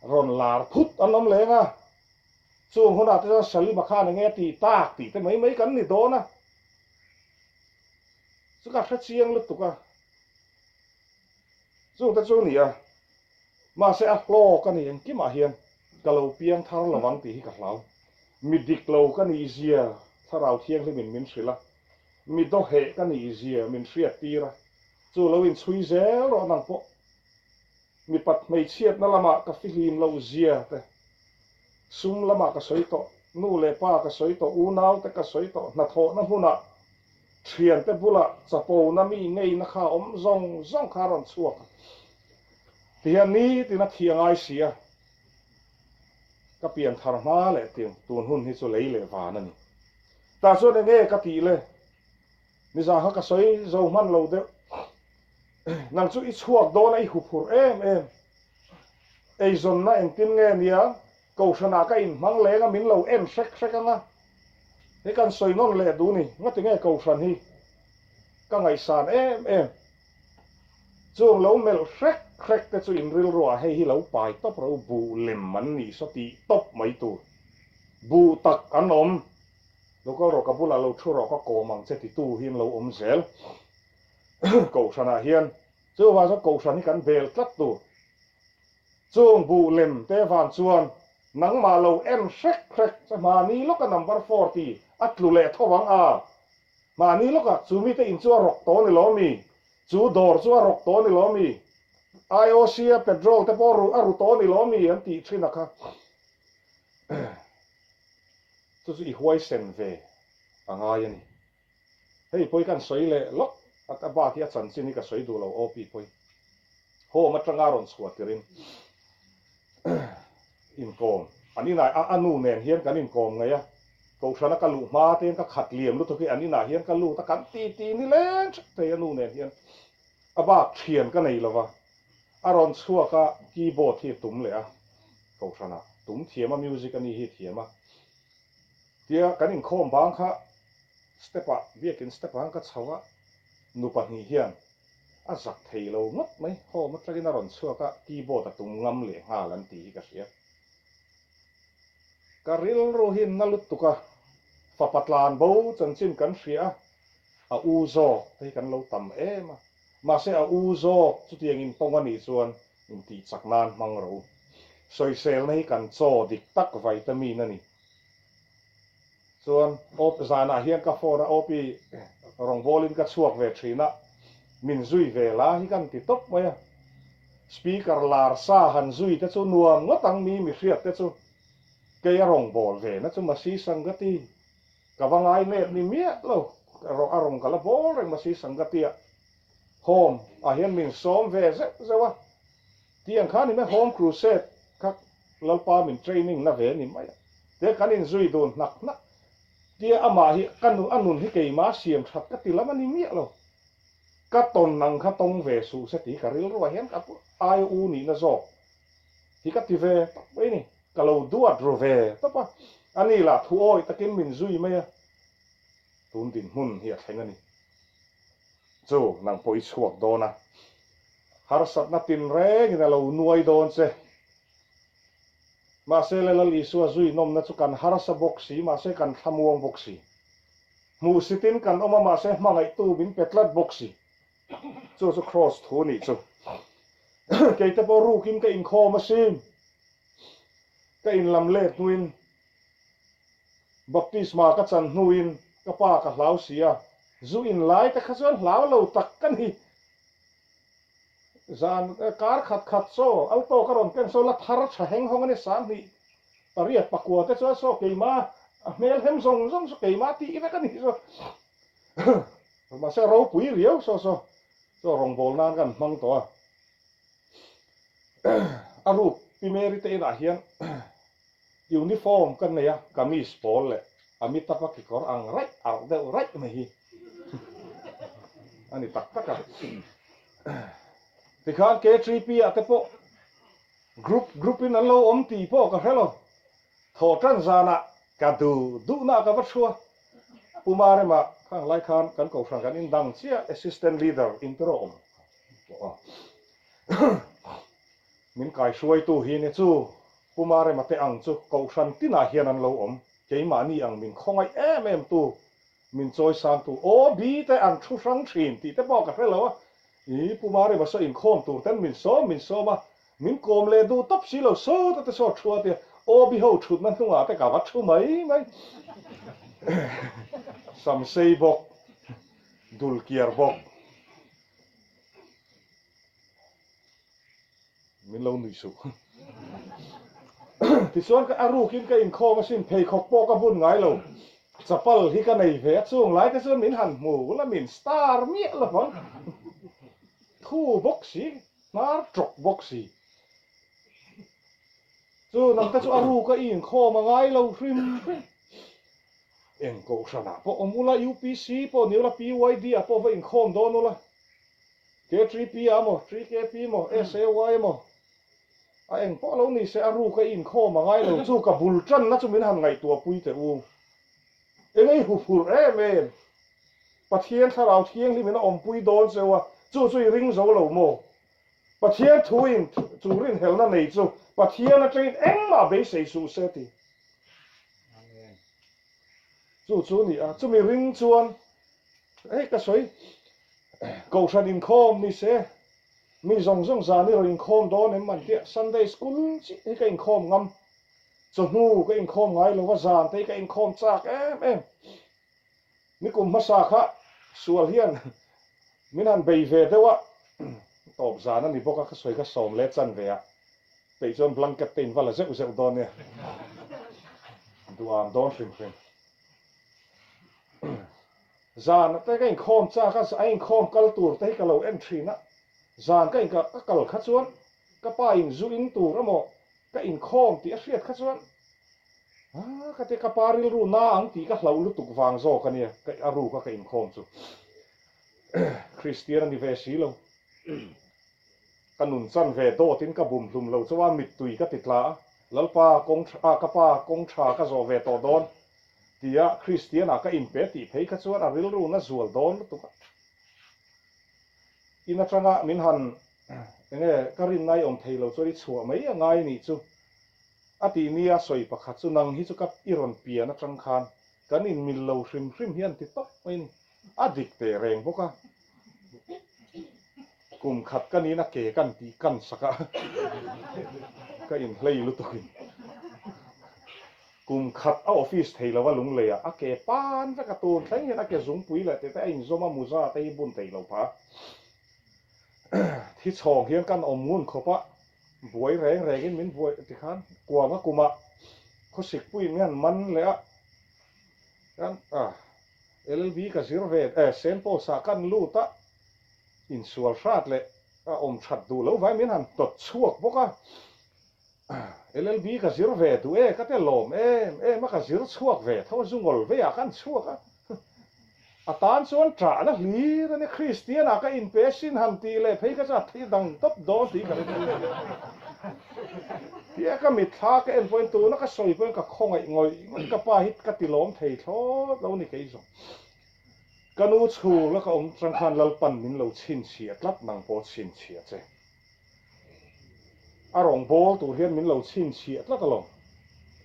rawn lar phut an awm leng a, chung hunah te chuan Salima khan enge a tih tak tih te mai mai kan ni dawn a. Chu ka hre chiang lutuk a, chung te chu ni a, mahse a hlawk a ni engkimah hian ka lo piang thar lo ang tih hi ka hlau. Mi dik lo ka nih zia Thlarau Thianghlimin min hrilh a, mi dawheh ka nih zia min hriat tir a, chu lo inchhui zel rawh nang pawh mipat hmeichhiatna lamah ka fihlim lo zia te, sum lamah ka sawi tawh, nu leh pa ka sawi tawh, unau te ka sawi tawh, hnathawhna hmunah Thiante bulah chapona mi ngeina kha awm zawng zawng kha a rawn chhuak a, tihian nitin a thi a ngai si a, ka pian thar hma leh tiang tun hun hi chu lei leh van a ni. Tah chuan enge ka tih le? Nizan kha ka sawi zo hman lo deuh. Nang chu i chhuak dawn a i huphurh em em. Eizawnna engtin nge nia? Kohhranah ka inhmang leng a min lo en hrek hrek ang a, he kan sawi nawn leh duh ni, ngatinge Kohhran hi ka ngaihsan em em. Chung lo melh hrek hrek te chu in rilruah hei hi lo pai tawp ro buh lem an nih saw tih tawp mai tur. Buh tak an awm. Lo kal rawh ka bulah lo thu rawh ka kawm ang che titu hi an lo awm zel. Kohhranah hian chuvang chuan Kohhran hi kan bel tlat tur. Chung buh lem te vang chuan nangmah lo en hrek hrek che mahni lawka number 40 a tlu leh tho ang a, mahni lawka chu mite in chu a rawk tawh ni lo mi, chu dawr chu a rawk tawh ni lo mi, IOC a petrol te pawh a ru tawh ni lo mi an tih thin a kha. Chu chu i huaisen ve a ngai a ni. Hei pawi kan sawi leh lawk at a bak hi a chanchin hi ka sawi duh lo aw pi pawi. Home atanga rawn chhuah tirin inkawm an inah a nu nen hian kan inkawm ngei a, kohhrana ka luh hma te hian ka khat liam lutuk hi an inah hian ka lut a kan ti ti ni leng theuh thei a nu nen hian a bak thian ka nei lova a rawn chhuak a keyboard hi a tum leh a kohhranah tum thiam a music a ni hi a thiam a tia kan inkhawm bang kha Step ah, biakin step ah ka chho a, nu pahnih hian a zak thei lo ngawt mai, home atangin a rawn chhuak a, keyboard a tum ngam leh nghal an tih hi ka hria. Ka rilru hi na lutuk a, fapa tlan bo chanchin kan hria a, a u zawk te hi kan lo tam em a, mahse a u zawk chutiang intawng a nih chuan intih chak nan hmang rawh u. Sawiselna hi kan chaw dik tak vitamin a ni. Chuan op zanah hian ka phone a op i rawngbawlin ka chhuak ve thin a, min zui ve la hi kan ti tawp mai a. Speaker lar sa han zui te chu nuam ngawt ang mi mi hriat te chu kei a rawngbâwl ve na chu Masi Sangati ka va ngai nep ni miah lo a rawn ka la bâwl reng Masi Sangati ah home ah hian min sawm ve zeuh zeuh a. Tiang kha ni mai Home Crusade kha Lalpa min training na ve ni mai a. Tia kan inzui dun hnak hnak. Tia amah hi ka nu a nun hi keimah siam that ka ti lam a ni miah lo. Ka tawn ang kha tawng ve suh se tih ka rilruah hian ka ai u nihna zawk hi ka ti ve tawp mai ni. Ka lo duat ru ve tawp a. Ani lah thu awih takin min zui mai a. Tun dinhmun hi a thleng a ni. Chu nang pawh i chhuak dawn a. Harsatna tinrengin a lo nuai dawn che. Mahse le Lal Isua zui nawmna chu kan harsa bawk si, mahse kan thlamuang bawk si. Hmuhsitin kan awm a, mahse hmangaihtu min pe tlat bawk si. Chu chu Kraws thu nih chu. Keite pawh rukin ka inkhawm asin. Ka inlam let hnuin Baptisma ka chan hnuin ka pa ka hlau si a, zu in lai te kha chuan hlau lo tak ka ni. Zan kar khat khat saw alto ka rawn ken saw la thar tha heng hawng a ni 2000 8 te chuan saw keima a hmel hem zawng zawng saw keima tih vek a ni saw. Mahse ropui riau saw saw saw rawngbâwl nan kan hmang tawh a. A ruk Pi Mary te inah hian Uniform ka nei a, kamis pawl leh a mitapa kekawr ang raih arh deuh raih mai hi a ni tak tak a. Tikhan K3P ah te pawh group group in an lo awm tih pawh ka hre lo. Thaw tan zanah ka duh duhna ka va thu a. Pu Marema khang lai khan kan kohhran kan indang chiah assistant leader in te rawh awm tawh a. Min kaihruaitu hi ni chu Pu Marema te ang chu Kohhran tinah hian an lo awm. Keimahni ang min khawngaih em em tu, min chawisangtu OB te an thu hrang thin tih te pawh ka hre lo a. Ih, Pu Marema saw inkhawm tur ten min sawm min sawm a, min kawm leh duh tawp si lo sawta te saw thu a tia OB ho thutna hnungah te ka va thu mai mai. Samsei bawk, dulkiar bawk. Min lo nuih suh. Tichuan ka a rukin ka inkhawm asin, pheikhawk pawh ka bun ngai lo. Chapal hi ka nei ve a, chung lai te chuan min han hmu ula min star miah lo vang. Thu bawk si, hnar tawk bawk si. Chu nang te chu a ruka i inkhawm a ngai lo hrim hrim. Eng kohhranah pawh awm ula, UPC pawh ni ula, PYD ah pawh va inkhawm dawn ula. K3P a maw, 3KP maw, SAY maw, a eng pawh lo ni se a ruk a inkhawm a ngai lo chu ka bul tanna chu min han ngaihtuah pui teh u. Engei huphurh em em. Pathian thlarau thianghlim in a awmpui dawn cheu a, chu chu i ring zo lo maw? Pathian thu in chu rinhelna nei chu Pathian atangin engmah beisei suh se ti. Chu chu ni a, chumi ring chuan hei ka sawi Kohhran inkhawm ni se, mi zawng zawng zan i rawn inkhawm dawn em an tia, Sunday school chiah hi ka inkhawm ngam, chawhnu ka inkhawm ngai lo va, zan te hi ka inkhawm chak em em. Nikum hmasa kha sual hian min han bei ve deuh a, tawp zan a ni bawk a, ka sawi kha sawm leh chan ve a, peih chuan blanket te in va la zeuh zeuh dawn nia, duham dawn hrim hrim. Zan te ka inkhawm chak a, a inkhawm kal tur te hi ka lo en thin a, zan ka inka ka kal kha chuan ka pa in zu in tur emaw ka inkhawm tih a hriat kha chuan ah ka tia ka pa rilru na ang tih ka hlauh lutuk vang zawk a nia ka a ruk a ka inkhawm chu Kristian a ni ve si lo ka nun chan ve dawt in ka bum hlum lo chuan mittui ka ti tla a Lalpa kawng ah ka pa kawng tha ka zawh ve tawh dawn Tia Kristian-ah ka inpe tih phei kha chuan a rilru na zual dawn lutuk a. In atanga min han enge ka rinna i awm thei lo chuan i chhuah mai a ngai nih chu a tih nia sawi pakhat chu nang hi chu ka i rawn pian atang khan kan inmil lo hrim hrim hian ti tawp mai a ni. A dik teh reng bawk a. Kum khat ka nihna ke kan tih kan sak a ka inhlei lutukin. Kum khat a office thei lo a lunglei ah a ke pan vek a tun thleng hian a ke zungpui leh tete a inzawm a muza te hi bun thei lo pha. Thi chhawng hian kan awm ngun khawp a buai reng reng in min buai tikhan kuang a kum ah khawsik puiin min han man leh a kan ah LLB ka zir ve eh Saint Paul's ah kan lut a insual hrat leh a awm that duh lo vai min han tawt chhuak bawk a. LLB ka zir ve duh e, ka te lawm em em a, ka zir chhuak ve tho a, zungawl vei ah khan chhuak a, a tan chuan ṭahna hlir a nia, Kristian ah ka inpe sin han tih leh phei kha chuan a thi dang tawp dawn tih ka ring a, tia ka mitthla ka en pawhin tuna ka sawi pawhin ka khawngaih ngawih ngawih, ka pa hi ka ti lawm thei thlawt lo ni kei zawng. Ka nu chhul a ka awm chang khan Lalpan min lo chhinchhiah tlat nang pawh chhinchhiah che. A rawngbâwl tur hian min lo chhinchhiah tlat alawm.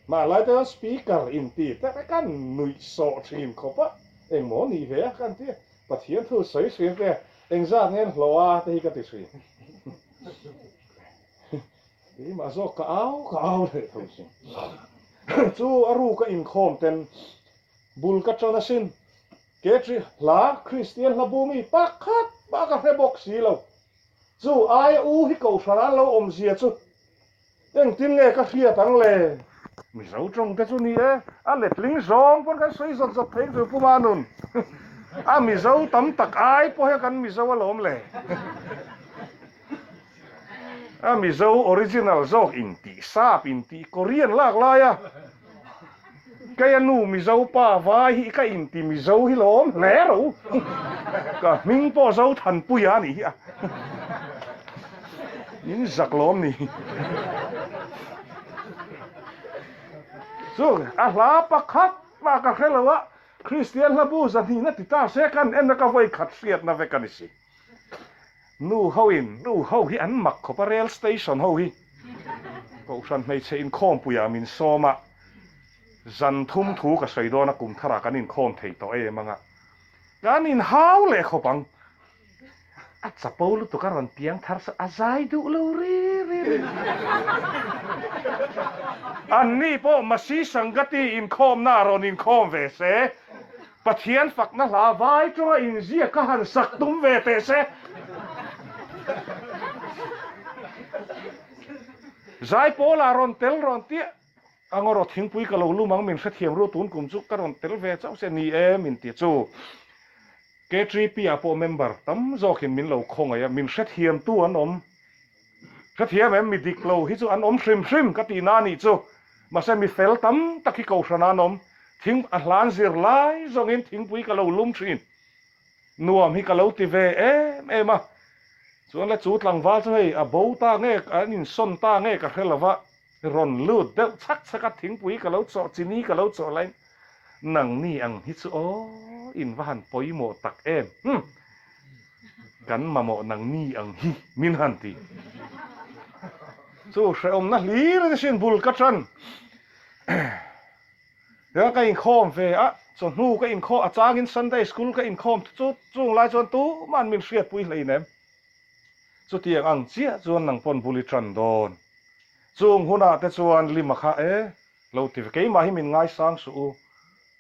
Hmanlai te chuan speaker inti te kha kan nuih sawh thin khawp a, engmaw nih ve a kan ti a, Pathian thu sawi thin te engzat nge an hlawh a te hi ka ti thin. Keimah zawk ka au ka au leh tho sin. Chu a ruka inkhawm ten bul ka tan asin. Ke hla Kristian hla bu mi pakhat mah ka hre bawk si lo. Chu aia u hi kohhran an lo awmzia chu engtin nge ka hriat ang le? Mizo tawng te chu ni e, a letling zawng pawn kan sawi zawt zawt thei chu Puma nun a Mizo tam tak ai pawh hian kan Mizo alawm le. A Mizo original zawk intih sap intih Korean lak lai a Kei a nu Mizo pa vai hi ka inti Mizo hi lawm hle ro. Ka hming pawh Zothanpuia a nih hi a. In zak lawm ni. Chu a hla pakhat mah ka hre lo a, Kristian hla bu zahnihna ti ta se kan en a ka vawi khat hriatna vek a ni si. Nu ho in, nu ho hi an mak khawp a rail station ho hi Kohhran hmeichhe inkhawmpuiah min sawm a, zan thum thu ka sawi dawn a kum tharah kan inkhawm thei tawh em anga kan inhau leh khawp ang. A chapo lutuk a rawn piang thar sa a zai duh lo ri ri ri. Anni pawh Masi Sangati inkhawmna a rawn inkhawm ve se. Pathian fakna hla vai tawnga inziak kha han sak tum ve teh se. Zaipawlah rawn tel rawn tiah a ngaw thingpui ka lo lum ang min hrethiam ru tun kum chu ka rawn tel ve chauh se ni e min ti chu. K3P ah pawh member tam zawkin min lo khawngaih a, min hrethiamtu an awm. Hrethiam em mi dik lo hi chu an awm hrim hrim ka tihna a nih chu. Mahse mi fel tam tak hi kohhran an awm. Thing a hlan zir lai zawngin thingpui ka lo lum thin. Nuam hi ka lo ti ve em em a. Chuan le chu tlangval chu hei a bo ta nge an insawn ta nge ka hre lova rawn lut deuh chhak chhak a thingpui ka lo chawh chini ka lo chawh laiin nangni ang hi chu aw in va han pawimawh tak em. Humm. Kan mamawh nangni ang hi min han ti. Chu hrehawmna hlir a ni sin bul ka tan. Tichuan ka inkhawm ve a, chawhnu ka inkhawm a changin Sunday school ka inkhawm chu chung lai chuan tuman min hriatpui hleinem. Chutiang ang chiah chuan nang pawn bul i tan dawn. Chung hunah te chuan Lima kha e lo ti ve. Keimah hi min ngaisang suh u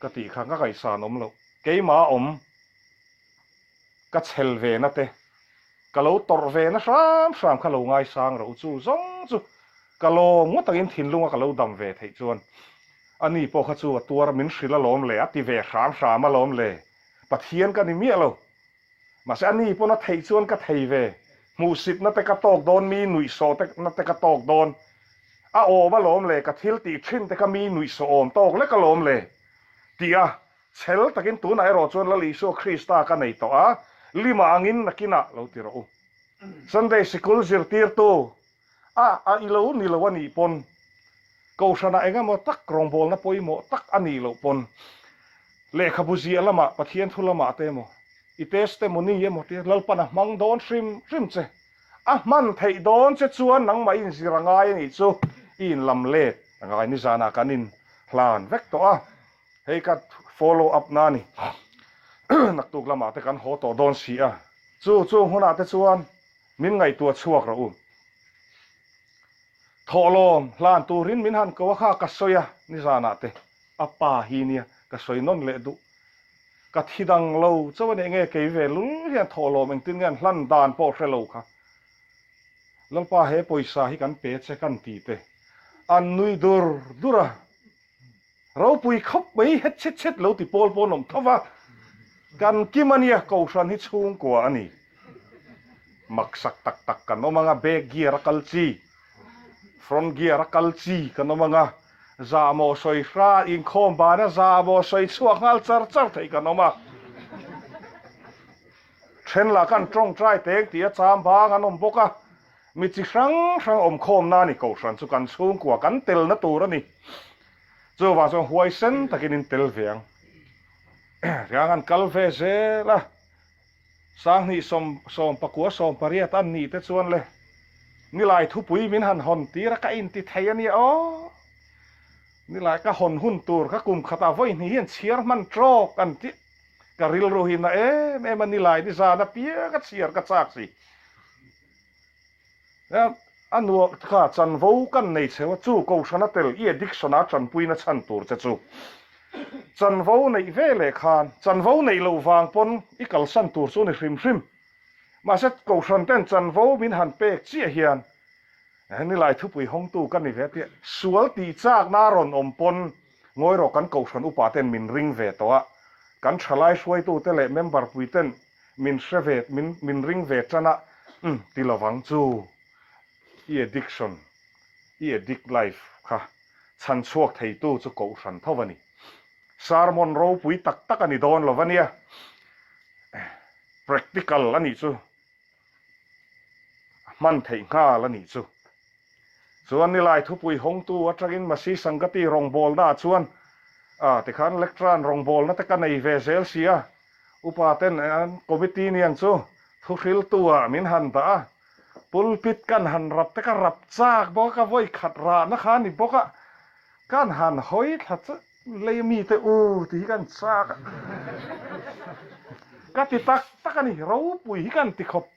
ka tih kha ka ngaihsan awm loh. Keimah a awm. Ka chhel ve na te, ka lo tawrh ve na hram hram kha lo ngaisang ro chu zawng chu ka lawm ngawt angin thinlunga ka lo dam ve theih chuan ani pawh kha chu a tuar min hrilh alawm le, a ti ve hram hram alawm le, Pathian ka ni miah lo. Mahse ani pawn a theih chuan ka thei ve, hmuhsitna te ka tawk dawn, mi nuihsawh te na te ka tawk dawn, a awm alawm le, ka thil tih thin te kha mi nuihsawh awm tawk lek alawm le tih a Chhel takin tunah erawh chuan Lal Isua Krista ka nei tawh a, lima angin nakinah lo ti rawh u. Sunday sikul zirtirtu a a i lo ni lo a nih pawn, Kohhranah eng emaw tak rawngbawlna pawimawh tak a nih loh pawn, lehkhabu ziah lamah, Pathian thu lamah te emaw, i testimony emaw tia Lalpan a hmang dawn hrim hrim che. A hman theih dawn che chuan nangmah i inzir a ngai a nih chu i inlam let a ngai. Nizanah kan inhlan vek tawh a. Hei ka follow up na ni. Naktuk lamah te kan haw tawh dawn si a. Chu chung hunah te chuan min ngaihtuah chhuak rawh u. Thawhlawm hlan turin min han ko a kha ka sawi a nizanah te a pa hi nia ka sawi nawn leh duh. Ka thi dang lo chauh a nih nge kei ve lul hian thawhlawm engtin nge an hlan dan pawh hre lo kha. Lalpa he pawisa hi kan pe che kan ti te an nui dur dur a. Ropui khawp mai het chhet chhet lo ti pawl pawh an awm tho va, kan kim a nia, Kohhran hi chhungkua a ni. Maksak tak tak kan awm anga back gear a kal chi, front gear a kal chi kan awm anga zahmawh sawi hra inkhawm bana zahmawh sawi chhuak nghal char char theih kan awm a. Then lah kan tawngtai teng tih a cham bang an awm bawk a. Mi chi hrang hrang awmkhawm na ni Kohhran chu kan chhungkua kan telna tur a ni. Chuvang chuan huaisen takin in tel ve ang. Riang an kal ve zel a, Sanghnih sawm sawm pakua sawm pariat an nih te chuan le. Nilai thupui min han hawn tir a, ka inti thei a nia aw. Nilai ka hawn hun tur kha kum khatah vawi hnih hian chhiar hman trawk an ti. Ka rilru hi na em em a, nilai ni zan apiang a chhiar ka chak si. A nuam kha chanvo kan nei cheu a, chu Kohhrana tel i addiction a tanpuina chhan tur che chu chanvo neih ve leh khan chanvo neih loh vang pawn i kalsan tur chu ni hrim hrim. Mahse Kohhran ten chanvo min han pek chiah hian nilai thupui hawngtu ka ni ve tia sual tih chakna a rawn awm pawn ngawi rawh kan Kohhran upa ten min ring ve tawh a, kan thalai hruaitute leh member pui ten min hre ve min min ring ve tan a umm ti lovang chu i addiction i addict life kha chhan chhuak theitu chu Kohhran tho a ni. Sermon ropui tak tak a ni dawn lo ania. Practical a nih chu a hman theih nghal a nih chu. Chuan nilai thupui hawngtu atangin Masi Sangati rawngbawlna ah chuan ah tikhan lectran rawngbawlna te ka nei ve zel si a, upa ten an committee niang chu thuhriltu ah min han dah a, pulpit kan han rap te ka rap chak bawk a, ka vawi khat rahna kha a ni bawk a, kan han hawi thla chu Lei mite u tih hi kan chak a, ka ti tak tak a ni, ropui hi kan ti khawp.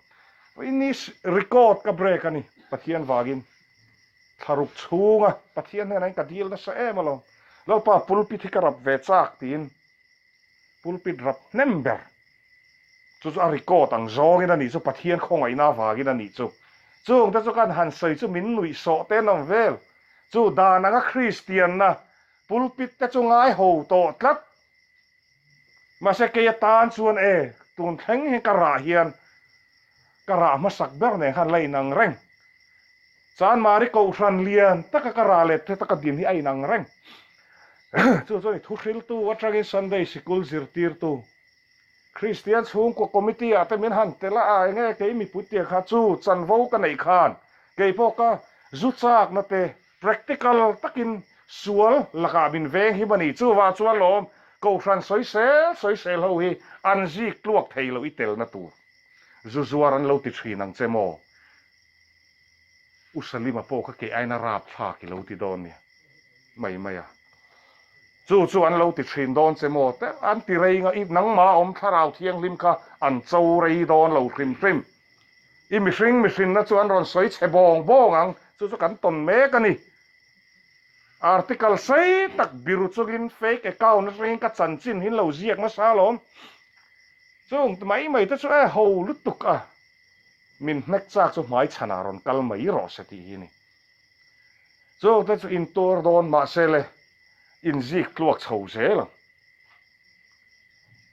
Ini record ka break a ni Pathian vangin thlaruk chhunga Pathian hnenah hian ka dil nasa em alawm. Lalpa pulpit hi ka rap ve chak tiin pulpit rap hnem ber chu chu a record ang zawngin a nih chu Pathian khawngaihna avangin a nih chu. Chungte chu kan han sawi chu min nuih sawh te an awm vel. Chu dan anga Kristianna Pulpit te chu ngai ho tawh tlat. Mahse kei atan chuan e, tun thleng hi ka rah hian ka rah hmasak ber nen khan la inang reng. Chanmari Kohhran lian taka ka rah leh te taka din hi a inang reng. Chu chuan i thuhriltu atangin Sunday Sikul zirtirtu Kristian chhungkua committee ah te min han tel a, a enge kei mipui tiang kha chu chanvo ka neih khan kei pawh ka zu chakna te Practical takin sual lakah min veng him a ni. Chuvah chuan lawm Kohhran sawisel sawisel ho hi an zik tluak thei lo i telna tur zu zuar an lo ti thin ang che maw? U Salima pawh kha kei aina rapthlak i lo ti dawn nia mai mai a. Chu chu an lo ti thin dawn che maw? Te an ti rei nga i nangmah awm thlarau thianghlim kha an cho rei dawn lo hrim hrim. I mihring mihrinna chu an rawn sawi chhe bawng bawng ang, chu chu kan tawn mek a ni. Article sei tak biru chungin fake account atangin ka chanchin hi lo ziak nasa alawm. Chung mai mai te chu e ho lutuk a, min hnek chak chu hmai chhanah rawn kal mai rawh se tih hi a ni. Chung te chu intur dawn mahse le inzik tluak chho zel ang.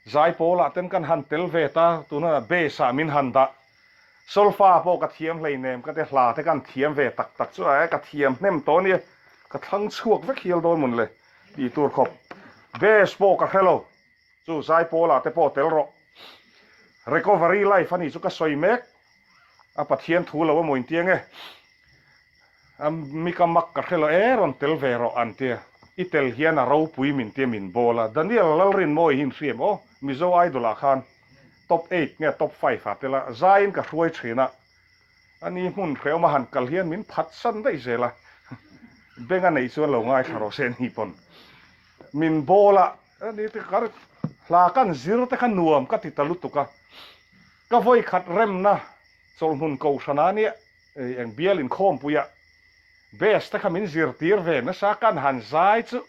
Zaipawlah ten kan han tel ve ta, tuna bass ah min han dah. Solfa pawh ka thiam hleinem, ka te hla te kan thiam ve tak tak chu a, ka thiam hnem tawh ania, ka thlang chhuak vek hial dawn mawn le tih tur khawp. Bass pawh ka hre lo, chu zaipawlah te pawh tel rawh. Recovery life a nih chu ka sawi mek, a Pathian thu lo amaw intiang e. A mi ka mak ka hre lo e rawn tel ve rawh an tia i tel hian a ropui min tia min bawl a Daniel Lalrinmawi hi in hriam aw Mizo Idol ah khan top eight nge top five ah tel a zaiin ka hruai thin a ani hmun hrehawm a han kal hian min phat san daih zel a beng a neih chuan lo ngaithla rawh se ni pawn min bawl a ani te kar hla kan zir te kha nuam ka ti ta lutuk a ka vawi khat remna chawlhmun kohhran ah nia Eng bial inkhawmpuia best te kha min zirtir ve nasa kan han zai chu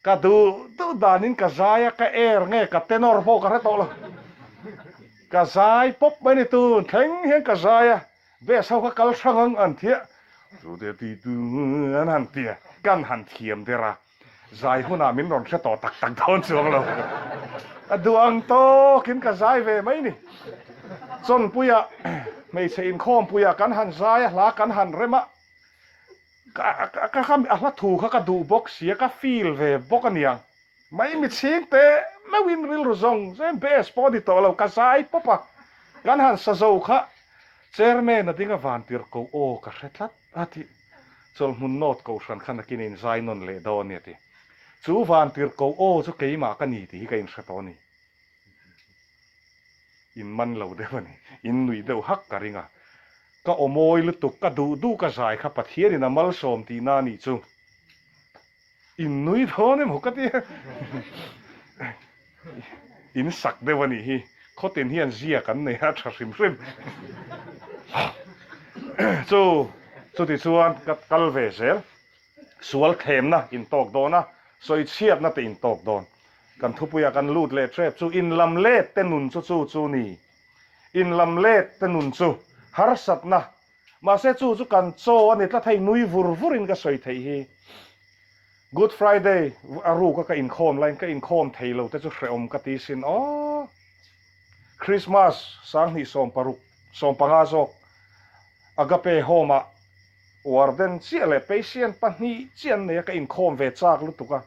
ka duh duh danin ka zai a, ka air nge ka tenor pawh ka hre tawh lo. Ka zai pawp mai ni tun thleng hian ka zai a, best ho kha kal hrang ang an tia chu te ti tu an han tia kan han thiam der a, zai hunah min rawn hre tawh tak tak dawn chuang lo. A duh ang tawkin ka zai ve mai ni. Chawnpuia hmeichhe inkhawmpuia kan han zai a, hla kan han rem a, ka ka a hla thu kha ka duh bawk sia, ka feel ve bawk a niang. Mai michhing te meuhin rilru zawng zawng best pawh a ni tawh lo, ka zai pawp a, kan han sa zo kha chairman a ding a vantir ko aw ka hre tlat a ti. Chawlhmun North Kohhran kha nakin in zai nawn leh dawn nia ti. Chu vantir ko aw chu keimah ka ni tih hi ka inhre tawh a ni. In man lo deuh a ni. In nuih deuh hak ka ring a. Ka aw mawi lutuk, ka duh duh ka zai kha Pathianin a malsawm tihna a nih chu. In nui dawn emaw ka ti a, in sak deuh a nih hi. Khawtin hian ziak an nei a, tha hrim hrim. Chu, chuti chuan ka kal ve zel. Sual thlemna in tawk dawn a, sawichhiatna te in tawk dawn. Kan thupuia kan lut leh tep chu inlam let te nun chu chu chu ni. Inlam let te nun chu harsatna, mahse chu chu kan chaw a ni tlat hei nui vur vurin ka sawi theih hi. Good Friday a ruka ka inkhawm laiin ka inkhawm thei lo te chu hrehawm ka ti sin aw. Christmas 2016, 15 zawk Agape Home ah warden chiah leh patient pahnih chiah an nei a, ka inkhawm ve chak lutuk a,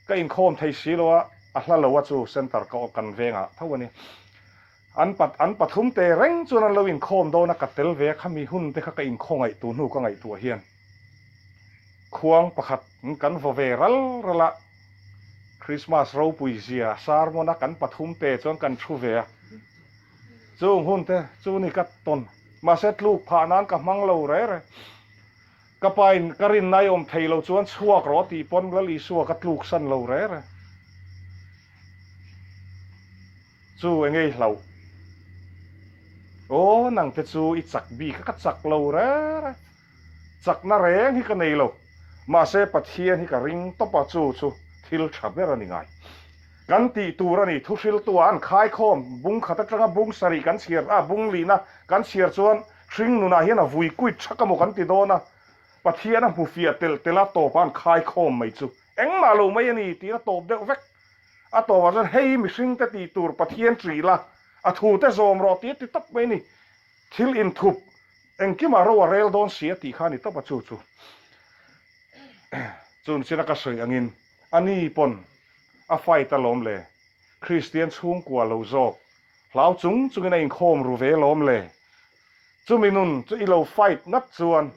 ka inkhawm thei si lo a, a hla lo a chu center ka kan vengah tho a ni. An pat an pathum te reng chuan an lo inkhawm dawn a, ka tel ve a, khami hun te kha ka inkhawngaih tu hnu ka ngaihtuah hian khuang pakhat kan vaw ve ral ral a, Christmas ropui zia sermon a kan pathum te chuan kan thu ve a. Chung hun te chu ni ka tawn. Mahse tluk phah nan ka hmang lo re re. Ka pa in ka rin nai awm thei lo chuan chhuak rawh tih pawn Lal Isua ka tluk san lo re re. Chu enge i hlauh? Aw nang te chu i chak bik a ka chak lo re re. Chakna reng hi ka nei lo. Mahse Pathian hi ka ring tawp a, chu chu thil tha ber a ni ngai. Kan tih tur a ni, thuhriltua an khaikhawm bung khat atanga bung sarih kan chhiar a, bung lihna kan chhiar chuan hring nunah hian a vui kuit thak emaw kan ti dawn a, Pathian a hmu fiah telh telh a, tawpah an khaikhawm mai chu engmah lo mai a ni tiin a tawp deuh vek. A tawpah chuan hei mihringte tih tur Pathian ṭih la, a thute zawm rawh tih a ti tawp mai a ni. Thil inthup engkimah ro a rel dawn si a tih kha a ni tawp a, chu chu chun china ka sawi angin a ni pawn a fight alawm le, Kristian chhungkua lo zawk hlau chung chungin a inkhawm ru ve alawm le, chumi nun chu i lo fight ngat chuan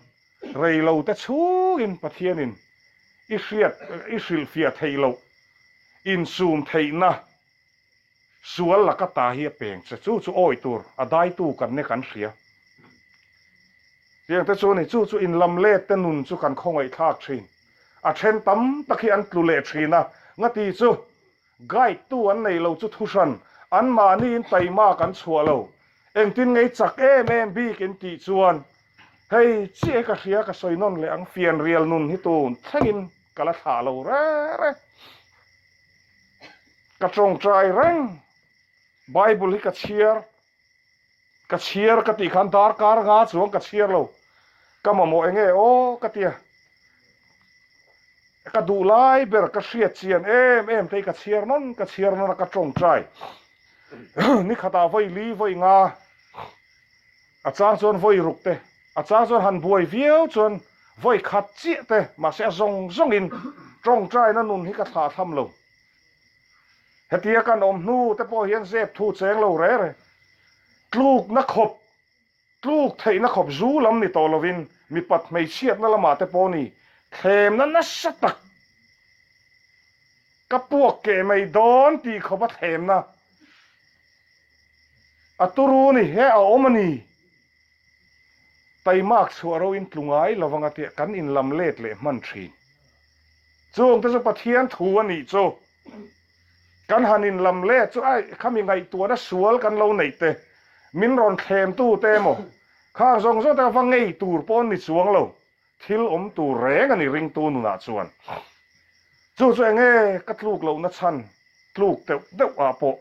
rei lo te chhungin Pathianin i hriat i hrilhfiah theih loh insum theihna Sual laka ta hi a peng che, chu chu awi tur a daitu kan ne kan hria. Tiang te chu a ni, chu chu inlam let te nun chu kan khawngaih thlak thin. A then tam tak hi an tlu leh thin a, ngati chu guide tu an nei lo chu thuhran, an mahni in taima kan chhuah lo. Engtin ngei chak em em bik in tih chuan hei chiah hi ka hria ka sawi nawn leh ang fianrial nun hi tun thlengin ka la thlah lo re re. Ka tawngtai reng. Bible hi ka chhiar, ka chhiar ka tih khan darkar nga chuang ka chhiar lo. Ka mamawh enge aw ka tia. Ka duh lai ber ka hriat chian em em te hi ka chhiar nawn ka chhiar nawn a ka tawngtai. Ni khatah vawi li vawi nga a chang chuan vawi ruk te, a chang chuan han buai viau chuan vawi khat chiah te mahse a zawng zawngin tawngtaina nun hi ka thlah tham lo. Hetia kan awm hnu te pawh hian zep thu cheng lo re re. Tlukna khawp, tluk theihna khawp zu lam ni tawh lovin mipat hmeichhiatna lamah te pawh ni thlemna nasa tak ka puak keh mai dawn tih khawp a thlemna a turu ni he a awm a ni. Taimak chhuah ro in tlu ngai lovang a tia kan inlam let leh hman thin. Chung te chu Pathian thu a nih chu. Kan han inlam let chu ai khami ngaihtuahna sual kan lo neih te, min rawn thlem tu te emaw, khang zawng zawng te kha va ngei tur pawh an ni chuang lo, thil awm tur reng a ni ringtu nunah chuan. Chu chu enge ka tluk lohna chhan tluk deuh deuh ah pawh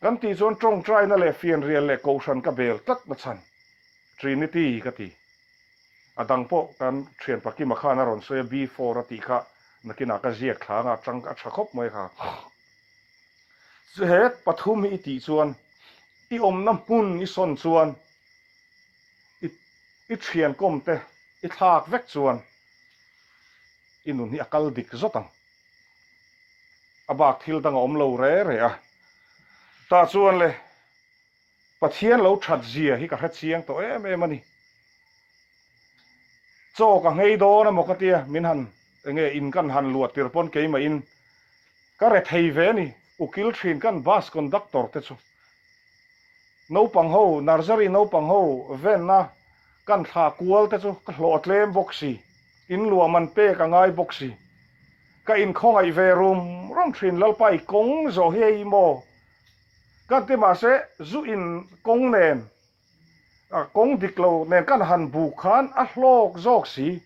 Kan tih chuan tawngtaina leh fianrial leh kohhran ka bel tlat na chhan Trinity ka ti. A dang pawh kan thian Pakima khan a rawn sawi a, B4 a tih kha nakinah ka ziak thla anga tang a tha khawp mai kha. He pathum hi i tih chuan i awmna hmun i sawn chuan i i thian kawm te i thlak vek chuan i nun hi a kal dik zawt ang. A bak thil dang a awm lo re re a. Tah chuan le, Pathian lo that zia hi ka hre chiang tawh em em a ni. Chaw ka nghei dawn emaw ka tia, min han enge in kan han luah tir pawn keimah in ka re thei ve a ni, ukil thin kan bus conductor te chu. Naupang ho, nursery naupang ho venna kan thlah kual te chu ka hlawh tlem bawk si, in luah man pek a ngai bawk si. Ka inkhawngaih ve rum rum thin Lalpa i kawng zawh hi hei maw? Kan ti mahse zu in kawng nen kawng dik lo nen kan han buk khan a hlawk zawk si.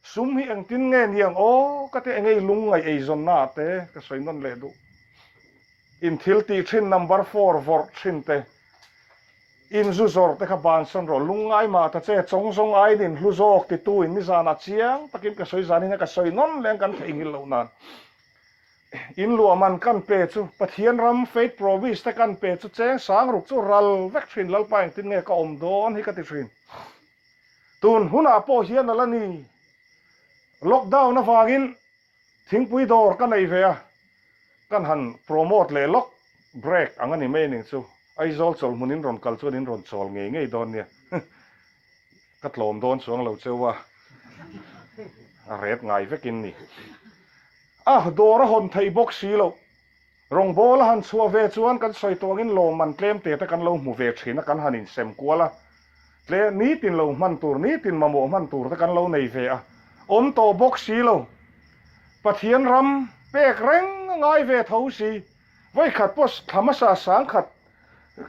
Sum hi engtin nge niang aw ka ti engei lungngaih eizawnna ah te ka sawi nawn leh duh. In thil tih thin number four vawrh thin te, in zu zawrh te kha bansan rawh, lungngai mah ta che, chawng zawng aiin in hlu zawk titu in nizanah chiang takin ka sawi zanin a ka sawi nawn leng kan theihnghilh loh nan. In luah man kan pe chu Pathian ram faith promise te kan pe chu cheng sang ruk chu ral vek thin Lalpa engtin nge ka awm dawn hi ka ti thin. Tun hunah pawh hian a la ni. Lockdown avangin thingpui dawr ka nei ve a, kan han promote leh lawk break ang a ni mai ning chu. Aizawl chawlhmun in rawn kal chuan in rawn chawl ngei ngei dawn nia. Ka tlawm dawn chuang lo cheu a, a ret ngai vekin ni. A dawr a hawn thei bawk si loh. Rawngbawl a han chhuah ve chuan kan sawi tawh angin lawmman tlem te te kan lo hmu ve thin a, kan han insem kual a, tle nitin lo hman tur, nitin mamawh hman tur te kan lo nei ve a, awm tawh bawk si lo. Pathian ram pek reng a ngai ve tho si. Vawikhat pawh thla hmasa sangkhat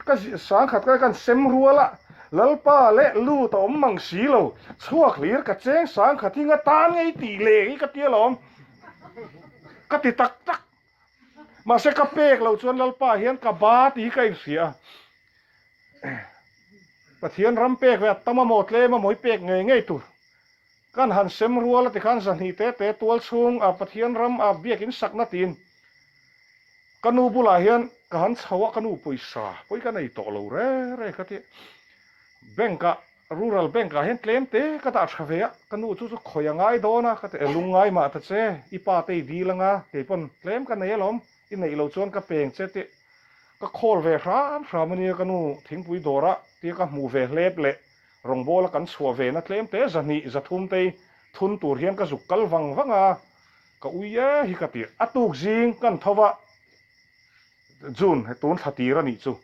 ka sangkhat ka kan sem rual a, Lalpa leh lut a awm mang si lo, chhuak hlir ka cheng sangkhat hi nga tan ngei tih leh hi ka ti alawm, ka ti tak tak. Mahse ka pek loh chuan Lalpa hian ka ba tih hi ka inhria a. Pathian ram pek ve a tam amaw tlem amaw hi pek ngei ngei tur. Kan han sem rual a tikhan zahnih te te tual chhung a Pathian ram a biakin sakna tiin ka nu bulah hian ka han chho a, ka nu pawisa pawi ka nei tawh lo re re ka ti. Bank ah Rural Bank ah hian tlem te ka dah tha ve a, ka nu chu chu khawi a ngai dawn a, ka ti e lungngai mah ta che, i pa te i dil anga, kei pawn tlem ka nei alawm, i neih loh chuan ka peng che tih ka call ve hram hram ania ka nu thingpui dawr ah tia ka hmuh ve hlep leh rawngbawl a kan chhuah ve na tlem te zahnih zathum te thun tur hian ka zuk kal vang vang a, ka ui e hi ka ti a tuk zing kan tho va June he tun thla tir a nih chu.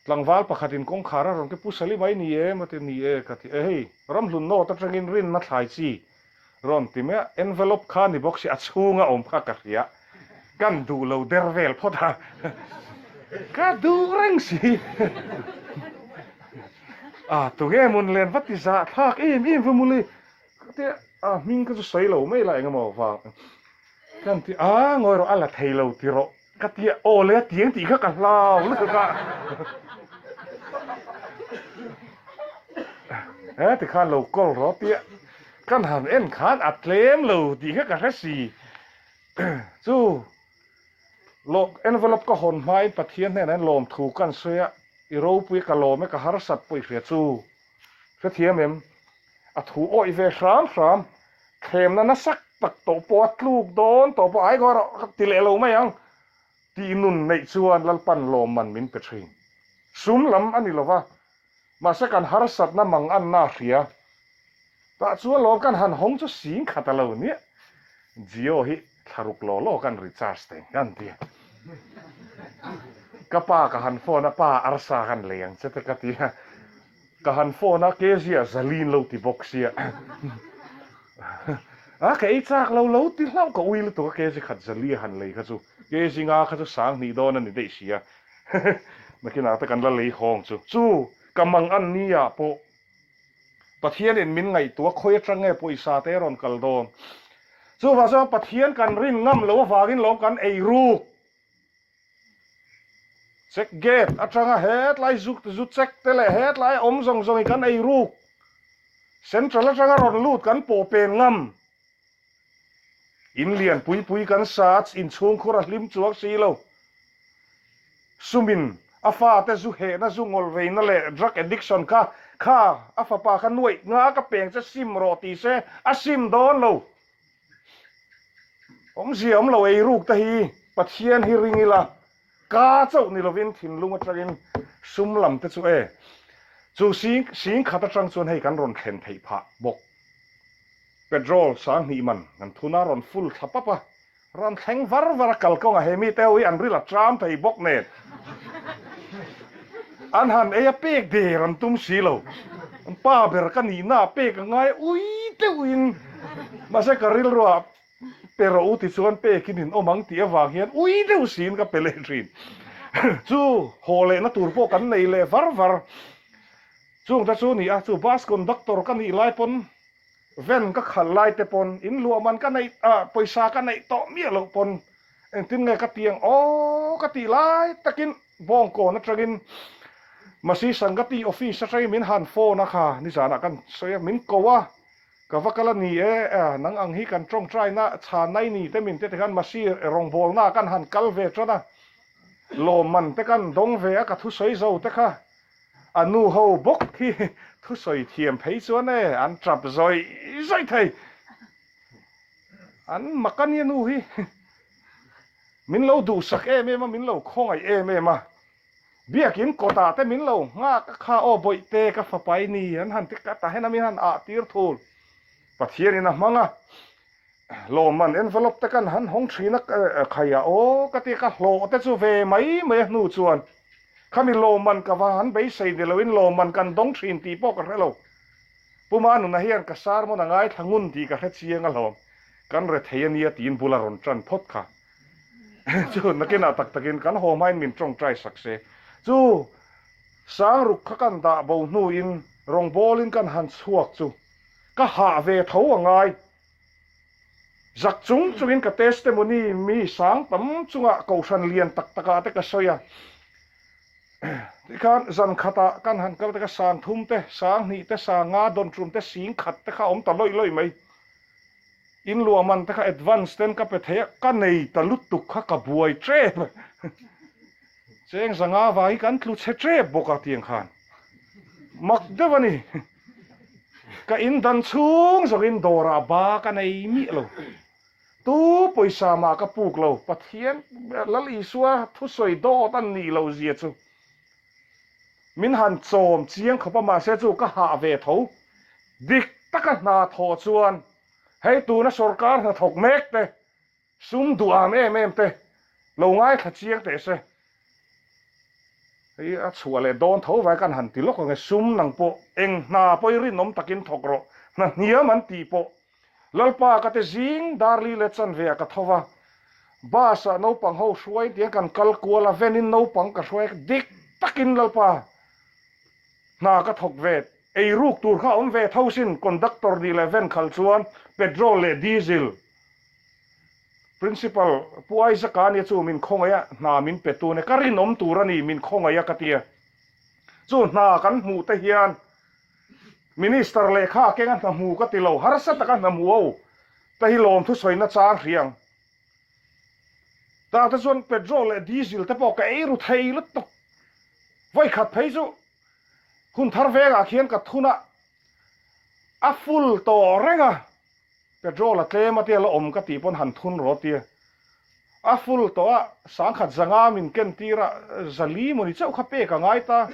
Tlangval pakhatin kawngkhar a rawn ke pu Sali mai ni e maw ti ni e ka ti e hei ramhlun note atangin rinna thlai chi rawn ti mai a envelope kha ni bawk si a chhunga awm kha ka hria kan duh lo der vel phawt a ka duh reng si a tunge mun len va ti zah thlak em em va muli ka ti a hming ka chu sawi lo mai la engemaw vang kan ti a ngawi rawh a la thei lo ti rawh. Ka ti a, aw le a tiang tih kha ka hlau lutuk a. He ti khan lo call rawh tia kan han en khan a tlem lo tih kha ka hre si. Chu lo envelope ka hawn hmain Pathian hnenah hian lawmthu kan sawi a, i ropui ka lawm e ka harsat pawh i hria chu. Hrethiam em? A thu awih ve hram hram, thlemna nasa tak tawh pawh a tluk dawn tawh pawh ai ngaw rawh ka ti leh lo mai ang tih nun neih chuan Lalpan lawmman min pe thin. Sum lam a ni lova, mahse kan harsatna mang anna a hria. Tah chuan lawm kan han hawng chu sing khat a lo nia. Jio hi thlaruk law law kan recharge teng kan ti. Ka pa ka han phone a, pa arsa kan lei ang che te ka ti a. Ka han phone a, Kezia Zalin lo ti bawk sia. A ka ei chak lo lo ti hlauh ka ui lutuk a Kezi khat Zali a han lei kha chu. Kezi nga kha chu sang hnih dawn a ni daih sia. Nakinah te kan la lei hawng chu. Chu ka mang an ni ah pawh Pathianin min ngaihtuah khawi atang nge pawisa te rawn kal dawn. Chuvang chuan Pathian kan rin ngam lo avangin lawm kan ei ruk. Check gate atanga hetlai zu zu check te leh hetlai awm zawng zawng hi kan ei ruk. Central atanga rawn lut kan pawh pen ngam. In lian pui pui kan sa a, inchhungkhur a hlim chuang si lo. Sumin a fate zu hehna zu ngawl veina leh drug addiction kha kha a fapa kha nuaih nga ka peng che sim rawh ti se a sim dawn lo. Awmzia awm lo ei ruk te hi Pathian hi ring ila ka chauh ni lovin thinlung atangin sum lam te chu e chu sing sing khat atang chuan hei kan rawn thlen theih phah bawk. Petrol sanghnih man kan thun a rawn full thla pap a, rawn thleng var var a kalkawngah he mite ho hi an ril a tram thei bawk nen. An han ei a pek der an tum si lo. An pa ber ka nihna ah pek a ngai ui deuhin mahse ka rilruah pe rawh u tichuan pekin in awm ang tih avang hian ui deuh siin ka pe leh thin. Chu haw lehna tur pawh kan nei leh var var. Chungte chu ni a, chu bus conductor ka nih lai pawn Van ka khalh lai te pawn in luah man ka neih ah pawisa ka neih tawh miah loh pawn engtin nge ka ti ang aw ka tih lai takin Bawngkawn atangin Masi Sangati office atangin min han phone a kha nizanah kan sawi a min ko a ka va kal a ni e nang ang hi kan tawngtai na chhan nai ni te min ti tikhan Masi rawngbawlna kan han kal ve tan a lawmman te kan dawng ve a ka thusawi zo te kha A nu ho bawk hi thusawi thiam phei chuan e an tap zawih zawih thei. An mak a nia nu hi. Min lo duhsak em em a, min lo khawngaih em em a. Biakin kawtah te min lo nghak a kha aw bawihte ka fapa i ni an han ti ka ta hian a min han ah tir thul. Pathianin a hmang a. Lawmman envelope te kan han hawng thin a khaiah aw ka ti ka hlawh te chu ve mai mai a hnu chuan khami lawmman ka va han beisei ni loin lawmman kan dawng thin tih pawh ka hre lo. Pu Manuna hian ka sermon a ngaithla ngun tih ka hre chiang alawm, kan re thei ania tiin bula rawn tan phawt kha chu nakinah tak takin kan haw hmain min tawngtai sak se chu Sangruk kha kan dah bo hnuin rawngbawlin kan han chhuak chu ka hah ve tho a ngai. Zak chung chungin ka testimony mi sang tam chungah kohhran lian tak takah te ka sawi a. Tikhan zan khatah kan han kal te kha sang thum te, sang hnih te, sang nga dawn tum te, sing khat te kha a awm ta lawih lawih mai. In luah man te kha advance ten ka pe thei a, ka nei ta lutuk kha ka buai tep. Cheng zanga vang hi kan tlu chhe tep bawk a tiang khan. Mak deuh a ni. Ka in dan chhung zawngin dawrah ba ka nei miah lo. Tu pawisa mah ka puk lo. Pathian Lal Isua thusawi dawt an nih loh zia chu min han chawm chiang khawp a, mahse chu ka hah ve tho. Dik taka hna thawh chuan hei tuna sorkar hnathawk mek te Sum duham em em te lo ngaithla chiang teh se. Hei a chhuah leh dawn tho vai kan han ti lawk ang e, sum nang pawh eng hna pawh i rinawm takin thawk rawh, hna hniam an tih pawh Lalpa ka te zing darli leh chanve ah ka tho va, bus ah naupang ho hruai tiang kan kal kual a, van in naupang ka hruai dik takin Lalpa hna ka thawk ve, ei ruk tur kha a awm ve tho sin, conductor nih leh van khalh chuan petrol leh diesel. Principal Pu Isaac-a nia chu min khawngaih a, hna min pe tun e, ka rinawm tur a ni, min khawngaih a ka ti a. Chu hna kan hmuh te hian Minister lehkha a keng a hna hmu ka ti lo, harsa taka hna hmu ho te hi lawmthu sawina chang hriang. Tah te chuan petrol leh diesel te pawh ka ei ru thei lutuk. Vawikhat phei chu hun thar vengah khian ka thun a, a full tawh reng a. Petrol a tlem a tia la awm ka tih pawn han thun rawh tia. A full tawh a, sangkhat zanga min ken tir a, zali mawni chauh kha pek a ngai ta.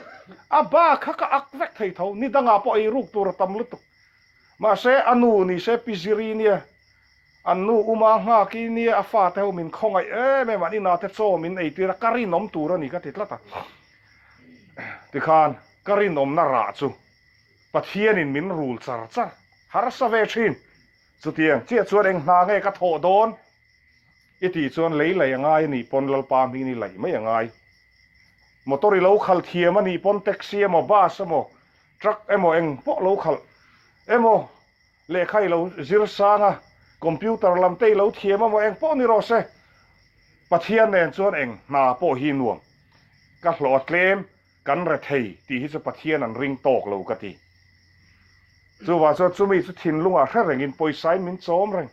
A bak kha ka ak vek thei tho, ni dangah pawh ei ruk tur a tam lutuk. Mahse a nu ni se Pi Ziri nia, an nu Uma Nghaki nia a fate ho min khawngaih em em, an inah te chaw min ei tir a, ka rinawm tur a ni ka ti tlat a. Tikhan ka rinawmna rah chu Pathianin min rul char char harsa ve thin. Chutiang chiah chuan eng hna nge ka thawh dawn i tih chuan lei lei a ngai a nih pawn Lalpa hmingin i laih mai a ngai. Motor i lo khalh thiam a nih pawn taxi emaw bus emaw truck emaw eng pawh lo khalh emaw lehkha i lo zir sang a computer lam te i lo thiam emaw eng pawh ni rawh se Pathian nen chuan eng hna pawh hi nuam ka hlawh a tlem Kan rethei tih hi chu Pathian an ring tawk lo ka ti. Chuvang chuan chumi chu thinlungah hre rengin pawisain min chawm reng.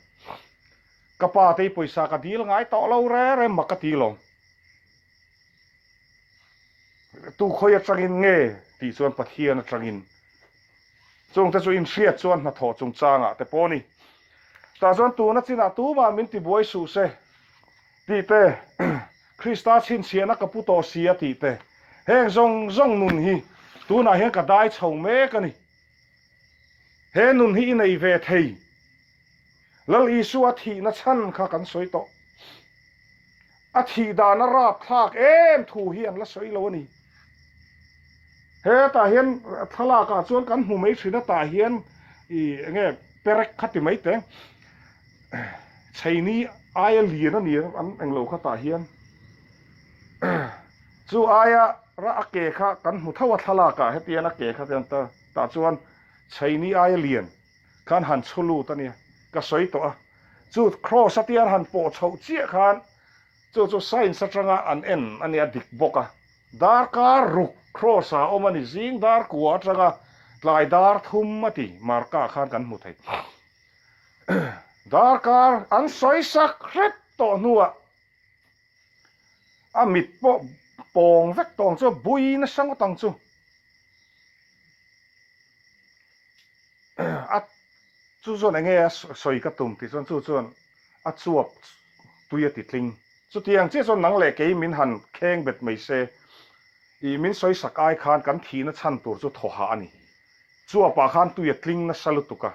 Ka pa te hi pawisa ka dil ngai tawh lo re rem mak ka ti lo. Tu khawi atangin nge tih chuan Pathian atangin. Chungte chu inhriat chuan hnathawh chungchangah te pawh a ni. Tah chuan tuna chinah tumah min tibuai suh se. Tih te, Krista chhinchhiahna ka pu tawh si a tih te, heng zawng zawng nun hi tunah hian ka dai chho mek a ni. He nun hi i nei ve thei. Lal Isua thihna chhan kha kan sawi tawh. A thih dana rapthlak em thu hi an la sawi lo a ni. Hetah hian thlalakah chuan kan hmu mai thin a tah hian ih enge perek kha ti mai teh chheini aia lian a ni an englo kha tah hian chu aia a ke kha kan hmu tho a thlalakah hetiang a ke kha tah chuan chheini aia lian khan han chhu lut a nia ka sawi tawh a chu cross a tian han pawh chhoh chiah khan chu chu science atanga an en a nia dik bawk a darkar ruk cross ah awm a ni zing dar kua atanga tlai dar thum a ti marka khan kan hmu thei darkar an sawi sak hret tawh hnuah a mit pawh pawng vek tawng chu bui nasa ngawt ang chu. A chu chuan enge a sawi ka tum tih chuan chu chuan a chuap tui a ti tling. Chutiang chiah chuan nang leh kei min han kheng bet mai se ih min sawi sak ai khan kan thihna chhan tur chu thaw hah a ni. Chuapah khan tui a tling nasa lutuk a.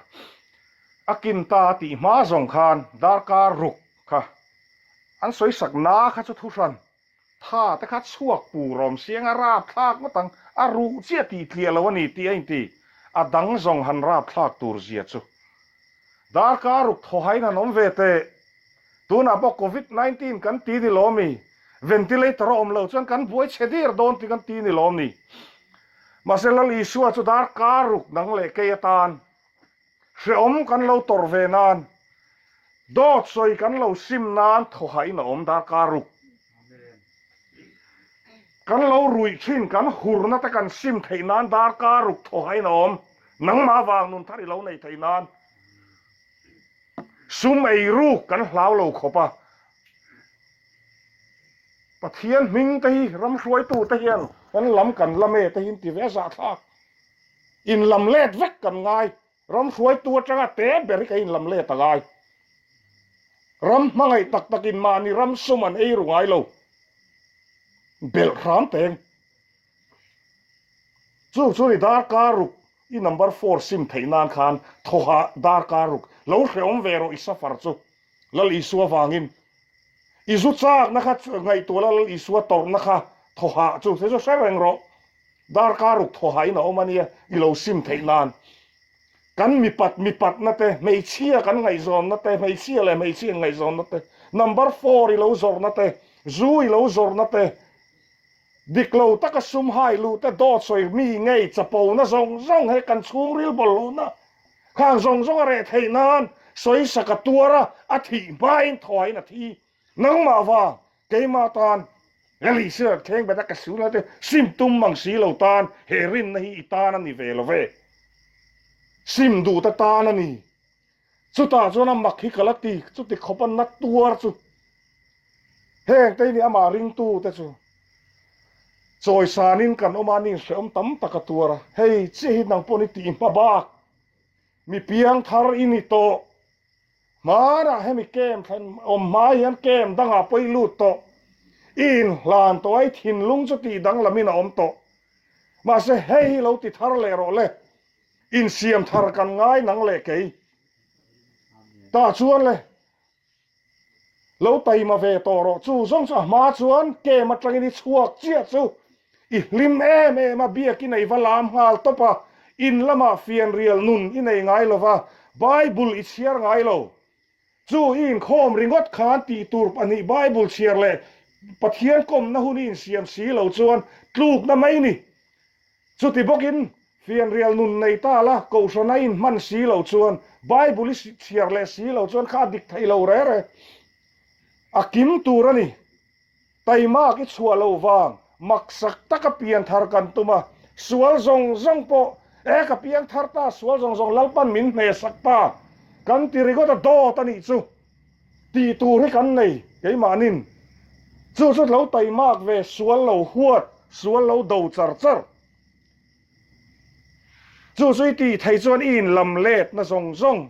A kin ta a tih hma zawng khan darkar ruk kha an sawi sak na kha chu thu hran. Tha te kha chhuak pur awm siang a rapthlak ngawt ang, a ruh chiah tih tliah lo a ni tih a inti, a dang zawng han rapthlak tur zia chu. Darkar ruk thawhain han awm ve teh. Tunah pawh Covid 19 kan ti ni lawm mi? Ventilator a awm lo chuan kan buai chhe dir dawn tih kan ti ni lawm ni? Mahse Lal Isua chu darkar ruk nang leh kei atan Hrehawm kan lo tawrh ve nan, dawt sawi kan lo sim nan thawhain a awm darkar ruk. Kan lo ruih thin, kan hurna te kan sim theih nan darkar ruk thawhain a awm. Nangmah vang nun thar i lo nei theih nan. Sum ei ruk kan hlau lo khawp a. Pathian hming te hi ram hruaitu te hian kan lam kan lam e te hi an ti ve a zahthlak. Inlam let vek kan ngai. Ram hruaitu atanga te ber hi ka inlam let a ngai. Ram hmangaih tak takin mahni ram sum an ei ru ngai lo. Belh hram teng. Chu chu ni darkar ruk i number four sim theih nan khan thawha darkar ruk lo hrehawm ve rawh i safar chu Lal Isua vangin. I zu chakna kha ngaihtuah la Lal Isua tawrhna kha thawha chu chu hre reng rawh. Darkar ruk thawhain a awm a nia, i lo sim theih nan. Kan mipat mipatna te, hmeichhia kan ngaihzawnna te, hmeichhia leh hmeichhia in ngaihzawnna te, number four i lo zawrhna te, zu i lo zawrhna te, dik lo taka sum hai luh te, dawt sawi mi ngei chapona zawng zawng he kan chhungril bawlhhlawhna khang zawng zawng a reh theih nan sawisak a tuar a, a thih hmain thawhain a thi. Nangmah vang, keimah tan, Lali sir thleng bet a ka su na te sim tum mang si lo tan he rinna hi i tan a ni ve lo ve. Sim duh ta tan a ni. Chutah chuan a mak hi ka la ti, chuti khawp a na tuar chu. Heng te hi amah ringtu te chu chawisanin kan awm a, nin hrehawm tam tak a tuar a. Hei chiah hi nang pawh ni tih hma bak mi piang thar i ni tawh. Hmanah hemi camp thlen awm hma hian camp dangah pawh i lut tawh. I inhlan tawh a, i thinlung chu tih danglamin a awm tawh. Mahse hei hi lo ti thar leh rawh le, insiam thar kan ngai nang leh kei. Tah chuan le, lo taima ve tawh rawh. Chu zawng chu a hma chuan camp atangin i chhuak chiah chu i hlim em em a, biak i nei va lam nghal tawp a, in lamah fianrial nun i nei ngai lo va, Bible i chhiar ngai lo. Chu i inkhawm ringawt khan tih tur pahnih Bible chhiar leh Pathian kawmna hun i insiam si lo chuan tlukna mai ni. Chuti bawkin fianrial nun nei ta la, kohhran a inhman si lo chuan Bible i chhiar leh si lo chuan kha a dik thei lo re re. A kim tur a ni. Taimak i chhuah loh vang maksak taka pian thar kan tum a, sual zawng zawng pawh e ka piang thar ta, sual zawng zawng Lalpan min hmehsak ta kan ti ringawt a dawt a nih chu tih tur hi kan nei keimahnin. Chu chu lo taimak ve sual lo huat, sual lo do char char. Chu chu i tih theih chuan i inlam letna zawng zawng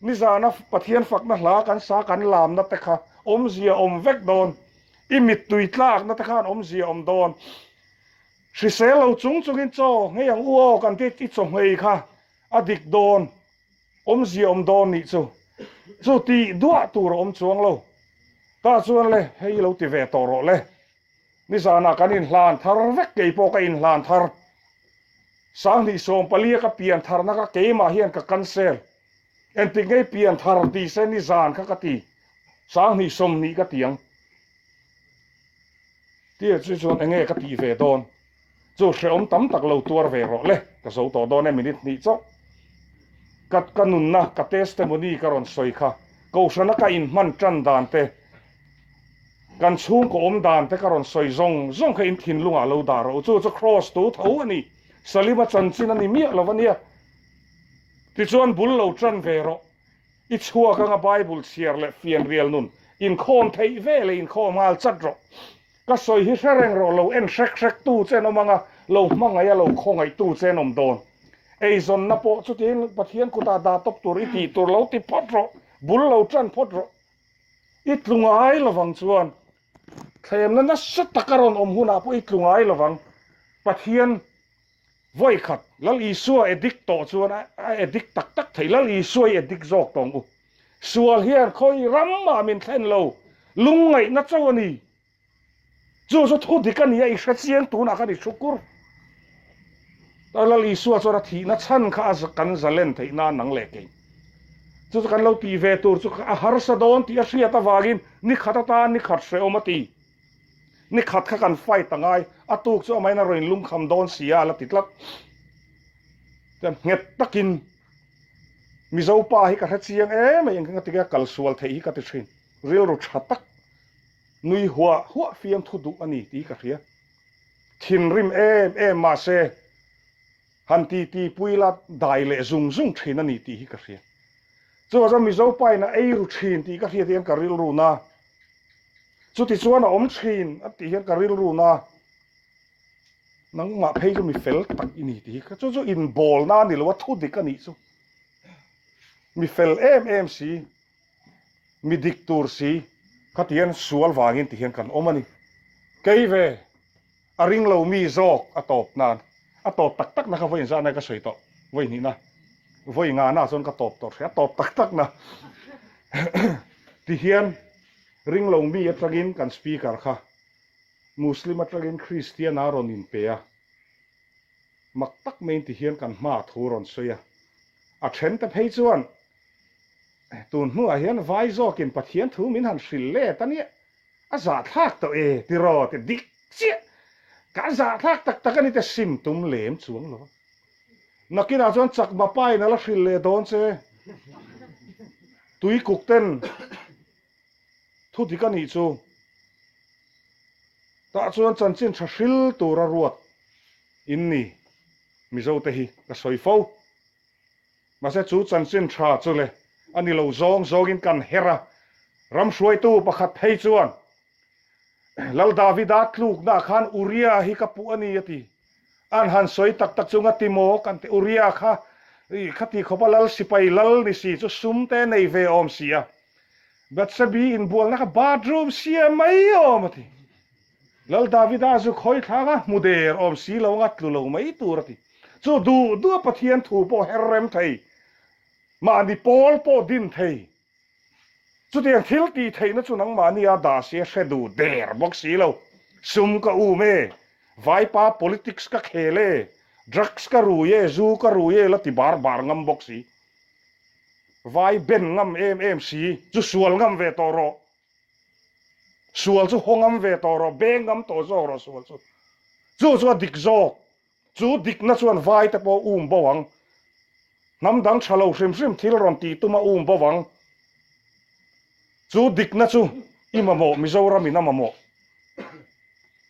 Nizana Pathian fakna hla kan sa kan lamna te kha awmzia awm vek dawn. I mittui tlakna te khan awmzia awm dawn. Hrisel lo chung chungin chaw ngei ang u aw kan ti i chaw nghei kha a dik dawn. Awmzia awm dawn nih chu. Chu tih duah tur a awm chuang lo. Tah chuan le hei lo ti ve tawh rawh le. Nizanah kan inhlan thar vek kei pawh ka inhlan thar. 20 palia ka pian tharna kha keimah hian ka cancel. Engtik ngei pian thar ti se nizan kha ka ti. 2020 ka ti ang. Tia chu chuan enge ka tih ve dawn? Chu hrehawm tam tak lo tuar ve rawh le, ka zo tawh dawn e minute hnih chauh. Ka ka nunna, ka testimony ka rawn sawi kha, Kohhrana ka inhman tan dan te, kan chhungkaw awm dan te ka rawn sawi zawng zawng kha in thinlungah lo dah rawh u. Chu chu Kraws tu tho a ni, Salima chanchin a ni miah lo a nia. Tichuan bul lo tan ve rawh. I chhuak anga Bible chhiar leh fianrial nun inkhawm theih ve leh inkhawm nghal chat rawh. Ka sawi hi hre reng rawh, lo en hrek hrek tu che an awm anga, lo hmangaih a lo khawngaih tu che an awm dawn. Eizawnna pawh chutiin Pathian kutah dah tawp tur i tih tur lo ti phawt rawh, bul lo tan phawt rawh. I tlu ngai lovang chuan thlemna nasa taka rawn awm hunah pawh i tlu ngai lovang. Pathian Vawi khat Lal Isua addict tawh chuan a addict tak tak thei. Lal Isua i addict zawk tawng u. Sual hian khawi ram mah min thlen lo, lungngaihna chauh a ni. Chu chu thu dik a ni a, i hre chiang tunah khan i hru kur. Lal Isua chuan a thihna chhan kha a kan zalen theih nan nang leh kei. Chu chu kan lo tih ve tur chu a harsa dawn tih a hriat avangin ni khat atan ni khat hrehawm a ti. Ni khat kha kan fight a ngai, a tuk chu amahin a rawn lungkham dawn si a, a la ti tlat. Chuan nghet takin Mizo pa hi ka hre chiang em mai, engtin ka ti nge kal sual theih hi ka ti thin. Rilru tha tak, nui huah huah fiamthu duh a ni tih hi ka hria. Thinrim em em mahse han ti ti pui la dai leh zung zung thin a ni tih hi ka hria. Chuvang chuan Mizo pa in a ei ru thin tih ka hriat hian ka rilru na. Chuti chuan a awm thin a tih hian ka rilru na, nangmah phei chu mi fel tak i ni tih hi ka chu chu inbawl na a ni lo a, thu dik a nih chu. Mi fel em em si, mi dik tur si, khati hian sual vangin ti hian kan awm a ni. Kei ve a ring lo mi zawk a tawp nan, a tawp tak tak na kha vawi inzah na ka sawi tawh, vawi hnih na, vawi nga na chuan ka tawp tawh hria, a tawp tak tak na ti hian Ring lo mi atangin kan speaker kha Muslim atangin Christian a rawn inpe a, mak tak maiin ti hian kan hmaah thu rawn sawi a. A then te phei chuan tun hnuah hian vai zawkin Pathian thu min han hrilh let a nia, a zahthlak tawh e tiraw ti dik chiah, ka zahthlak tak tak a ni te sim tum lem chuang lo a. Nakinah chuan chakma pain a la hrilh leh dawn che, tuikuk ten Thu dik a nih chu. Tah chuan chanchin tha hril tura ruat in ni Mizo te hi ka sawi fo. Mahse chu chanchin tha chu le a ni lo zawng zawngin kan her a, ram hruaitu pakhat phei chuan Lal Davida tluknaah khan Uria hi ka puh a ni a ti. An han sawi tak tak chu nga ti maw kan ti Uria kha khati khawpa lal sipai lal ni si chu sum te nei ve awm si a. Bathsebi inbualna kha bathroom siam mai awm a ti. Lal Davida zu khawi thlak a, hmu der awm si lo anga tlu lo mai tur a ti. Chu duh duh a Pathian thu pawh her rem thei, mahni pawl pawh din thei. Chutiang thil tih theihna chu nangmahni a dah si a hre duh der bawk si lo. Sum ka um e, vaipa politics ka khel e, drugs ka rui e, zu ka rui e la ti bar bar ngam bawk si. Vai ben ngam em em si chu sual ngam ve tawh rawh. Sual chu haw ngam ve tawh rawh, beng ngam tawh zawk rawh sual chu. Chu chu a dik zawk. Chu dikna chuan vai te pawh um bo ang. Hnam dang tha lo hrim hrim thil rawn tih tuma um bo ang. Chu dikna chu i mamawh, Mizoram in a mamawh.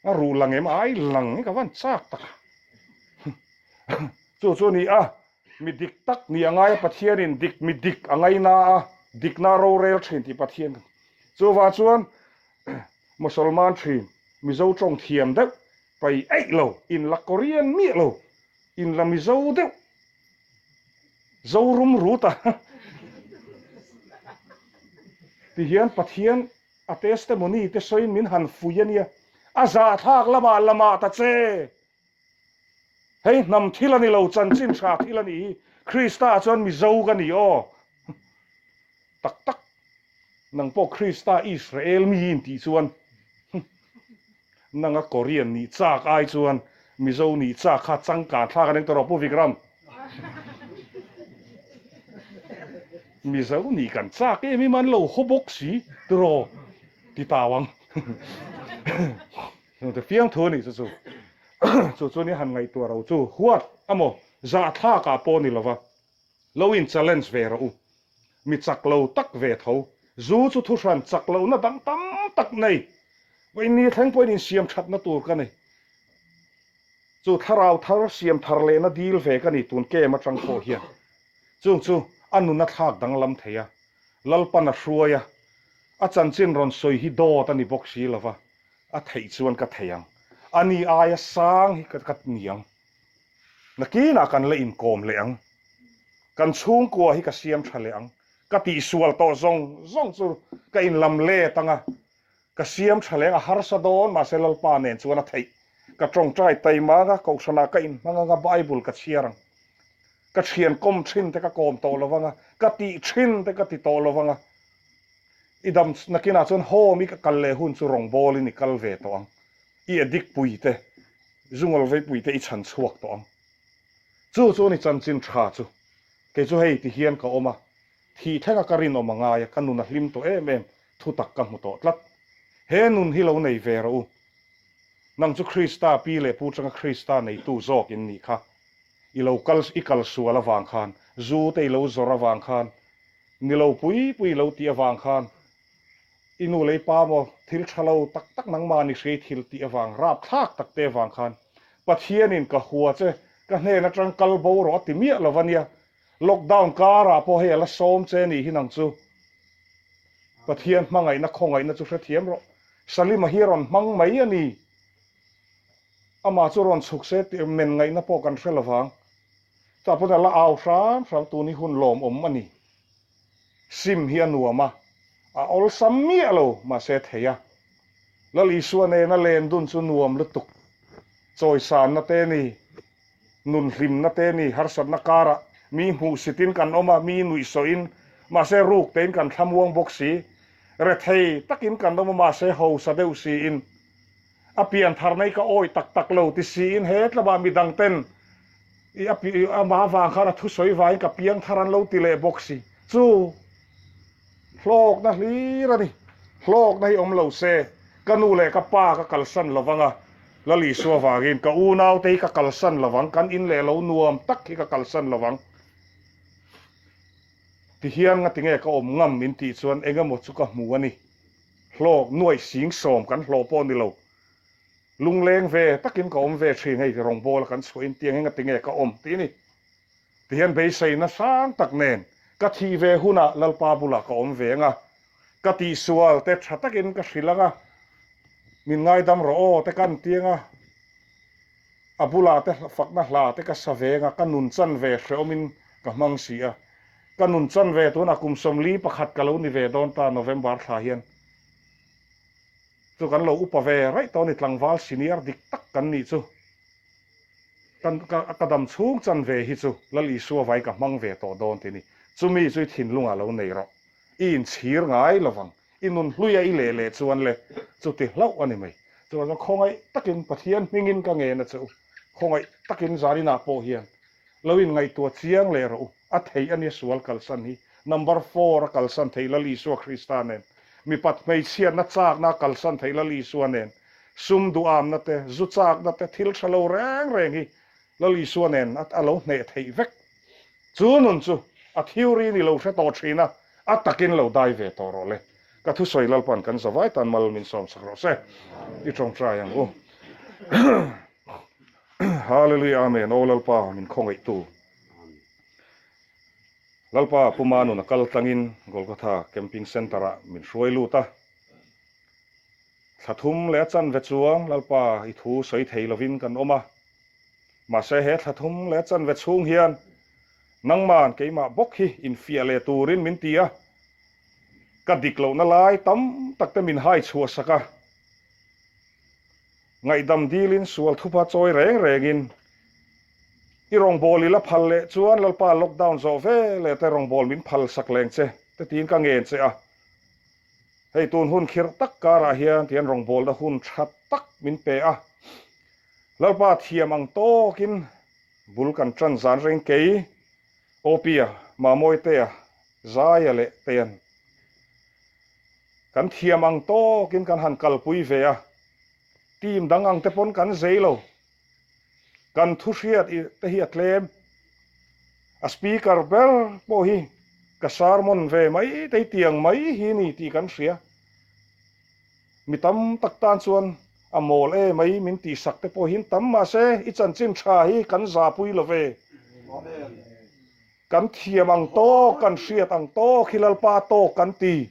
A ruh lang em ai lang hi ka van chak tak. Chu chu a ni a. Mi dik tak ni a ngai a, Pathianin dik mi dik a ngaina a, dikna a rorel thin tih Pathian kan Chuvang chuan Mosolman thin, Mizo tawng thiam deuh, pai eih lo, in la Korean miah lo, in la Mizo deuh, Zorum rut a ti hian Pathian a testimony te sawiin min han fui a nia, a zahthlak lamah lamah ta che. Hei hnam thil a ni lo, chanchin tha thil a nih hi. Krista ah chuan Mizo ka ni aw. Tak tak. Nang pawh Krista Israel mi in tih chuan nanga Korean nih chak ai chuan Mizo nih chak kha changkan thlak a ning tawh rawh Pu Vikram. Mizo nih kan chak em em a an lo haw bawk si tiraw ti tau ang. Te fiamthu a nih chu chu. Chu chu nia han ngaihtuah ro chu huat amaw zahthlak ah pawh ni lova lo in challenge ve rawh u. Mi chak lo tak ve tho. Zu chu thuhran chak lohna dang tam tak nei. Vawiin ni thleng pawhin insiam thatna tur ka nei. Chu thlarau thar siam thar lehna dil ve ka ni tun kem atang pawh hian. Chung chu a nuna thlak danglam thei a, Lalpan a hruai a, a chanchin rawn sawi hi dawt a ni bawk si lova, a theih chuan ka thei ang. A ni aia sang hi ka ni ang. Nakinah kan la inkawm leh ang. Kan chhungkua hi ka siam tha leh ang. Ka tihsual tawh zawng zawng chu ka inlam let ang a, Ka siam tha leng a harsa dawn mahse Lalpa nen chuan a theih. Ka tawngtai taimang a, kohhranah ka inhmang anga Bible ka chhiar ang. Ka thian kawm thin te ka kawm tawh lo vanga, ka tih thin te ka ti tawh lo vanga. I dam nakinah chuan home i ka kal leh hun chu rawngbawlin i kal ve tawh ang. I addict pui te, zungawl vei pui te i chhan chhuak tawh ang. Chu chu a ni chanchin tha chu. Kei chu hei ti hian ka awm a, Thih thlenga ka rinawm a ngai a, ka nun a hlim tawh em em, thutak ka hmu tawh tlat. He nun hi lo nei ve rawh u. Nang chu Krista pi leh pu changa Krista neitu zawk in nih kha. I lo kal, i kal sual avang khan, zu te i lo zawrh avang khan, ni lo pui pui i lo tih avang khan, i nu leh i pa maw thil tha lo tak tak nangmah ni hriai thil tih avang, rapthlak tak te avang khan, Pathianin ka hua che, ka hnen atang kal bo rawh a ti miah lo va nia. Lockdown karah pawh hei a la sawm che nih hi nang chu. Pathian hmangaihna khawngaihna chu hrethiam rawh. Salima hi a rawn hmang mai a ni. Amah chu rawn chhuk se tih men ngaihna pawh kan hre lovang. Chutah pawn a la au hram hram tun hi hun lawmawm a ni. Sim hi a nuam a, a awlsam miah lo mahse thei a. Lal Isua nena len dun chu nuam lutuk. Chawisanna te ni. Nun hlimna te ni harsatna karah mi hmuhsitin kan awm a, mi nuihsawhin, mahse ruk tein kan thlamuang bawk si. Rethei takin kan awm a, mahse hausa deuh siin. A pian thar nei ka awih tak tak lo ti siin he tlama midang ten i a pi amah avang khan a thusawi vangin ka piang thar an lo ti leh bawk si. Chu hlawkna hlir a ni. Hlawkna hi awm lo se, ka nu leh ka pa ka kalsan lovang a, Lal Isua vangin ka unaute hi ka kalsan lovang, kan in leh lo nuam tak hi ka kalsan lovang. Tihian ngatinge ka awm ngam min tih chuan eng emaw chu ka hmu a ni. Hlawk nuaih sing sawm kan hlawh pawh ni lo. Lungleng ve takin ka awm ve thin hei rawngbawla kan chhuahin tiang hi ngatinge ka awm tih a ni. Tihian beiseina hrang tak nen ka thih ve hunah Lalpa bulah ka awm ve ang a, ka tihsual te tha takin ka hrilh ang a, min ngaidam rawh aw te ka anti ang a, a bulah te fakna hla te ka sa ve ang a, ka nun chan ve hrehawmin ka hmang si a, ka nun chan ve tunah kum 41 ka lo ni ve dawn ta November thla hian chu kan lo upa ve raih tawh a ni, tlangval senior dik tak kan nih chu. Kan ka ka dam chhung chan ve hi chu Lal Isua vai ka hmang ve tawh dawn ti ni. Chumi chu i thinlungah lo nei rawh. I inchhir ngai lovang. I nun hluia i leh leh chuan le chuti hlauh a ni mai. Chuan chuan khawngaih takin Pathian hmingin ka ngen a che u. Khawngaih takin zaninah pawh hian lo inngaihtuah chiang leh rawh u. A theih a nia sual kalsan hi. Number four a kalsan theih Lal Isua Krista nen. Mipat hmeichhiatna chakna a kalsan theih Lal Isua nen. Sum duhamna te, zu chakna te, thil tha lo reng reng hi Lal Isua nen a lo hneh theih vek. Chu nun chu a theory ni lo hre tawh thin a, a takin lo dai ve tawh rawh le. Ka thusawi Lalpan kan zavai tan mal min sawm sak rawh se. I tawngtai ang u. Hallelujah Amen Aw Lalpa min khawngaihtu. Lalpa Puma nun a kal tlangin Golgotha Camping Centre ah min hruai lut a. Thla thum leh a chanve chuang Lalpa i thu sawi thei lovin kan awm a. Mahse he thla thum leh a chanve chhung hian nangman keimah bawk hi infiah leh turin min ti a. Ka dik lohna lai tam tak te min hai chhuah sak a. Ngaihdam dilin sual thupa chawi reng rengin i rawngbâwl i la phal leh chuan Lalpa lockdown zawh ve leh te rawngbâwl min phal sak leng che te tiin ka ngen che a. Hei tun hun khirh tak karah hian tian rawngbawlna hun tha tak min pe a. Lalpa thiam ang tawkin bul kan tan zan reng kei Opia, Mamawitea, Zaia leh Tean kan thiam ang tawkin kan han kalpui ve a, team dang ang te pawn kan zei lo. Kan thu hriat te hi a tlem. A speaker ber pawh hi ka sermon ve mai te tiang mai hi ni tih kan hria. Mi tam tak tan chuan a mawl e mai min tihsak te pawh hian tam mahse i chanchin tha hi kan zahpui lo ve. Kan thiam ang tawk, kan hriat ang tawk hi Lalpa tawk kan ti.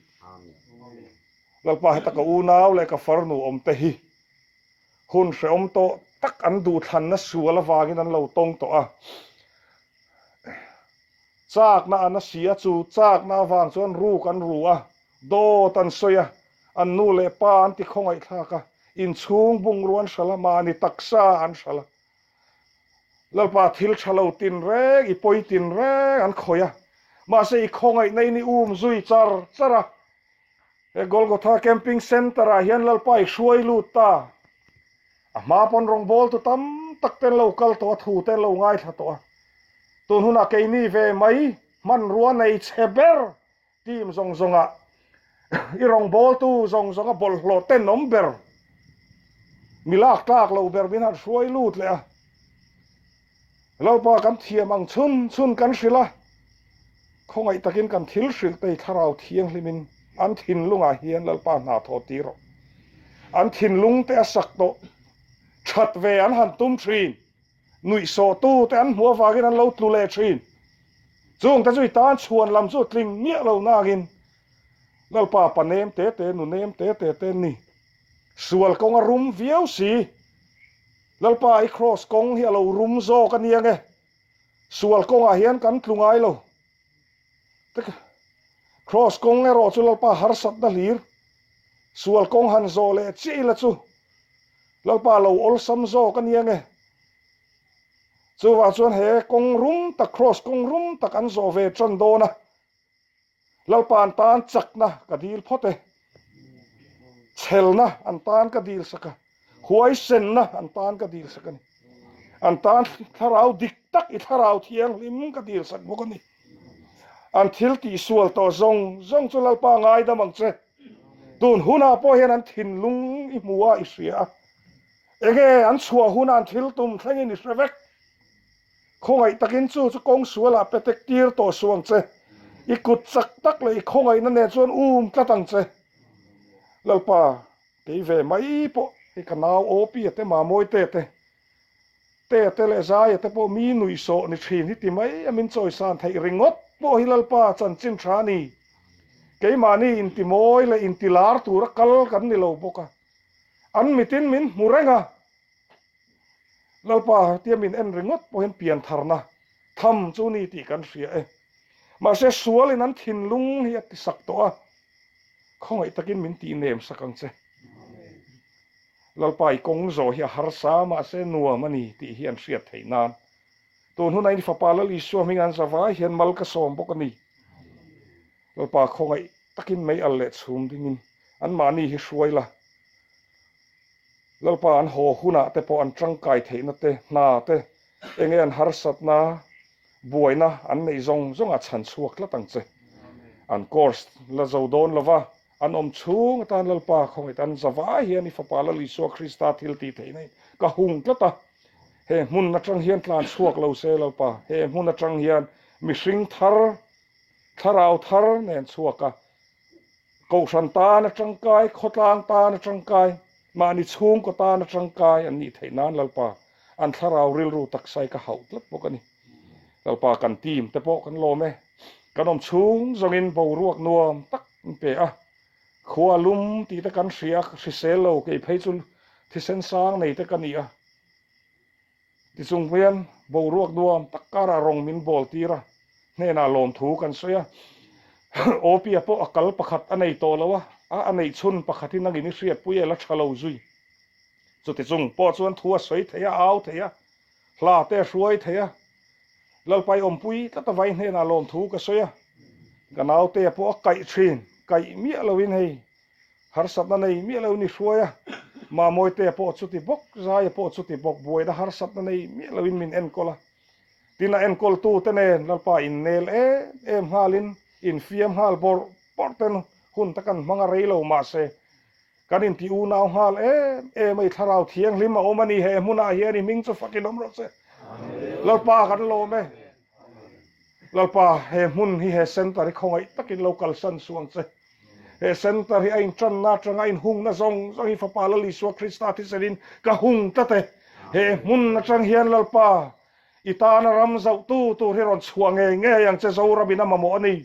Lalpa heta ka unau leh ka farnu awm te hi hun hrehawm tawh tak an duhthlanna sual avangin an lo tawng tawh a. Chakna an a si a, chu chakna avang chuan ruk an ru a, dawt an sawi a, an nu leh pa an ti khawngaihthlak a, inchhung bungrua an hralh a, mahni taksa an hralh a. Lalpa thil tha lo tin reng, i pawi tin reng an khawih a, mahse i khawngaihna in i um zui char char a. He Golgotha Camping Centre ah hian Lalpa i hruai lut ta. A hma pawn rawngbawltu tam tak ten lo kal tawh a, thu ten lo ngaithla tawh a. Tun hunah keini ve mai hmanrua nei chhe ber team zawng zawngah i rawngbawltu zawng zawnga bawlhhlawh tenawm ber, mi lak tlak lo ber min han hruai lut leh a. Lalpa kan thiam ang chhun chhun kan hrilh a, khawngaih takin kan thil hrilh te thlarau thianghlimin an thinlungah hian Lalpa hna thawh tir rawh. An thinlung te a sak tawh that ve an han tum thin, nuihsawhtu te an hmuh avangin an lo tlu leh thin. Chung te chu i tan chhuan lam chu tling miah lo nangin Lalpa pa nem te te nu nem te te te ni sual kawng a rum viau si. Lalpa i cross kawng hi a lo rum zawk a nia nge? Sual kawngah hian kan tlu ngai lo. Cross kawng erawh chu Lalpa harsatna hlir. Sual kawng han zawh leh chiah ila chu Lalpa lo awlsam zawk a nia nge? Chuvang chuan he kawng rum tak cross kawng rum tak an zawh ve tan dawn a. Lalpa an tan chakna ka dil phawt e. Chhelna an tan ka dil sak a, huaisenna an tan ka dil sak a ni. An tan thlarau dik tak i thlarau thianghlim ka dil sak bawk a ni. An thil tihsual tawh zawng zawng chu Lalpa ngaidam ang che. Tun hunah pawh hian an thinlung i hmu a, i hria a. Enge an chhuah hunah an thil tum thlengin i hre vek. Khawngaih takin chu chu kawng sualah pe tek tir tawh suh ang che. I kut chak tak leh i khawngaihna nen chuan um tlat ang che. Lalpa, kei ve mai pawh hei ka nau Opi a te Mamawi te te, Te te leh Zaia te pawh mi nuihsawh ni thin hi ti mai a min chawisan theih ringawt pawh hi Lalpa chanchin tha a ni. Keimahni intimawi leh intilar tura kal kan ni lo bawk a. An mitin min hmu reng a. Lalpa tia min en ringawt pawhin piantharna tham chu ni tih kan hria e. Mahse sualin an thinlung hi a tisak tawh a, khawngaih takin min tihnem sak ang che. Lalpa i kawng zawh hi a harsa mahse nuam a ni tih hi an hriat theih nan. Tun hunah in fapa Lal Isua hming an zavai hian mal ka sawm bawk a ni. Lalpa khawngaih takin mei al leh chhum dingin anmahni hi hruai la. Lalpa an haw hunah te pawh an tangkai theihna te, hna te, enge an harsatna, buaina an neih zawng zawngah chhan chhuak tlat ang che. An course la zo dawn lova, an awm chhung atan Lalpa khawngaih tan zavai hian i Fapa Lal Isua Krista thil tih theihna in ka hung tlat a. He hmun atang hian tlan chhuak lo se Lalpa, he hmun atang hian mihring thar, thlarau thar nen chhuak a, Kohhran tan a tangkai, khawtlang tan a tangkai, mahni chhungkaw tan a tangkai an nih theih nan Lalpa an thlarau rilru taksai ka hauh tlat bawk a ni. Lalpa kan team te pawh kan lawm e. Kan awm chhung zawngin boruak nuam tak an pe a. Khua lum tih te kan hria, hrisel lo kei phei chu thisen sang nei te ka ni a. Tichung hian boruak nuam tak karah rawng min bawl tir a, hnenah lawmthu kan sawi a. Opia pawh a kal pakhat a nei tawh lo a, a a neih chhun pakhat hi nangin i hriatpui e la tha lo zui. Chuti chung pawh chuan thu a sawi thei a, a au thei a, hla te a hruai thei a. Lalpai awmpui tlat a vai hnenah lawmthu ka sawi a, ka naute pawh a kaih thin, kaih miah loin hei harsatna nei miah lo ni hruai a. Mamawitea pawh chuti bawk, Zaia pawh chuti bawk, buaina harsatna nei miah loin min enkawl a. Tin a enkawltute nen Lalpa innel em em nghalin infiam nghal bawrh bawrh ten hun ta kan hmang a rei lo mahse kan inti unau nghal em em a i thlarau thianghlim a awm a ni he hmunah hian i hming chu fakin awm rawh se. Lalpa kan lawm e. Lalpa he hmun hi he center hi khawngaih takin lo kalsan suh ang che. He center hi a intanna atanga a inhungna zawng zawng hi Fapa Lal Isua Krista thisenin ka hung tlat e. He hmun atang hian Lalpa i tana ram zauhtu tur hi rawn chhuah ngei ngei ang che Zoramin a mamawh a ni.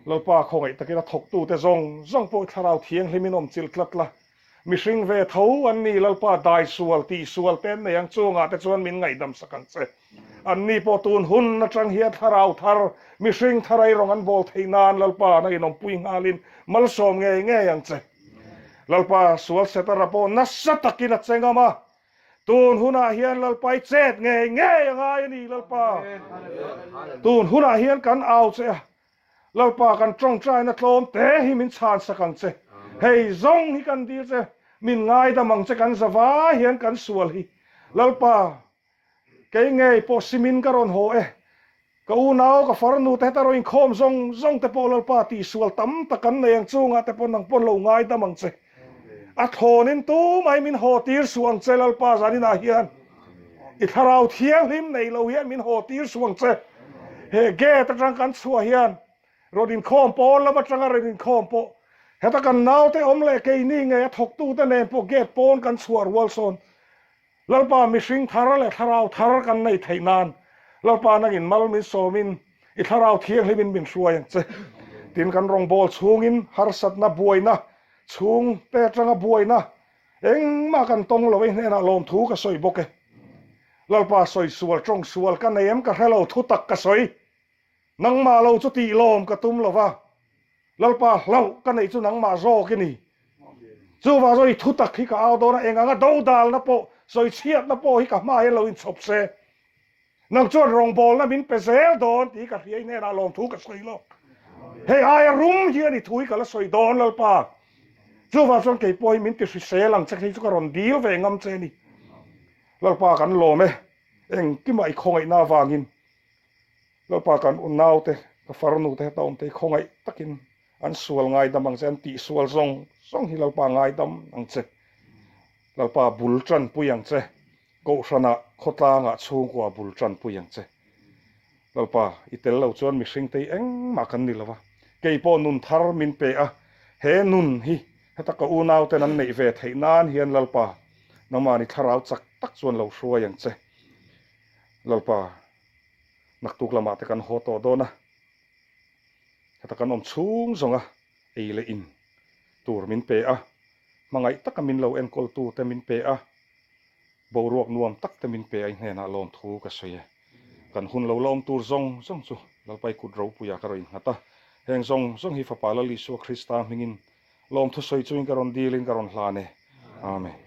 Lalpa khawngaih takin a thawktute zawng zawng pawh i thlarau thianghlimin awm chilh tlat la. Mihring ve tho an ni Lalpa dai sual tih sual te an nei ang chungah te chuan min ngaihdam sak ang che. Anni pawh tun hun atang hian thlarau thar, mihring thar ei rawng an bawl theih nan Lalpa na inawmpui nghalin malsawm ngei ngei ang che. Lalpa sual setara pawh nasa takin a che ngam a, tun hunah hian Lalpa i chet ngei ngei a ngai a ni Lalpa. Tun hunah hian kan au che a, Lalpa kan tawngtaina tlawm te hi min chhan sak ang che. Hei zawng hi kan dil che, min ngaidam ang che kan zavai hian kan sual hi. Lalpa Kei ngei pawh simin ka rawn haw e. Ka unau, ka farnu te heta rawn inkhawm zawng zawng te pawh Lalpa tihsual tam tak kan nei ang chungah te pawh nang pawn lo ngaidam ang che. A thlawnin tumai min haw tir suh ang che Lalpa zaninah hian. I thlarau thianghlim nei lo hian min haw tir suh ang che. He gate atang kan chhuah hian rawn inkhawm pawn lam atanga rawn inkhawm pawh heta kan naute awm leh keini ngei a thawktute nen pawh gate pawn kan chhuah rual sawn Lalpa mihring thar leh thlarau thar kan nei theih nan Lalpa nangin mal min sawmin i thlarau thianghlimin min hruai ang che. Tin kan rawngbâwl chhungin harsatna buaina chhung te atanga buaina engmah kan tawng lo ei hnenah lawmthu ka sawi bawk e. Lalpa sawi sual tawng sual ka nei em ka hre lo thu tak ka sawi. Nangmah lo chu tih lawm ka tum lo va, Lalpa hlauh ka neih chu nangmah zawk i ni. Chuvang chuan i thu tak hi ka au dawn a, eng anga dodalna pawh, sawichhiatna pawh hi ka hmaah hian lo inchhawp se. Nang chuan rawngbawlna min pe zel dawn tih hi ka hria i hnenah lawmthu ka sawi lo. Hei aia rum hian i thu hi ka la sawi dawn Lalpa. Chuvang chuan kei pawh hi min ti hrisel ang che khi chu ka rawn dil ve ngam che a ni. Lalpa kan lawm e, engkimah i khawngaihna avangin. Lalpa kan unaute, ka farnute heta awmte hi khawngaih takin an sual ngaidam ang che, an tihsual zawng zawng hi Lalpa ngaidam ang che. Lalpa bul tanpui ang che, Kohhranah, khawtlangah, chhungkua bul tanpui ang che. Lalpa, i tel lo chuan mihringte hi engmah kan ni lo va, kei pawh nun thar min pe a, he nun hi heta ka unauten an neih ve theih nan hian Lalpa, nangmahni thlarau chak tak chuan lo hruai ang che. Lalpa. Naktuk lamah te kan haw tawh dawn a, heta kan awm chhung zawnga ei leh in tur min pe a, hmangaih taka min lo enkawltu te min pe a, boruak nuam tak te min pe a i hnenah lawmthu ka sawi e. Kan hun lo la awm tur zawng zawng chu Lalpai kut ropuia ka rawn innghat a, heng zawng zawng hi Fapa Lal Isua Krista hmingin lawmthu sawi chungin ka rawn dilin ka rawn hlan e. Amen.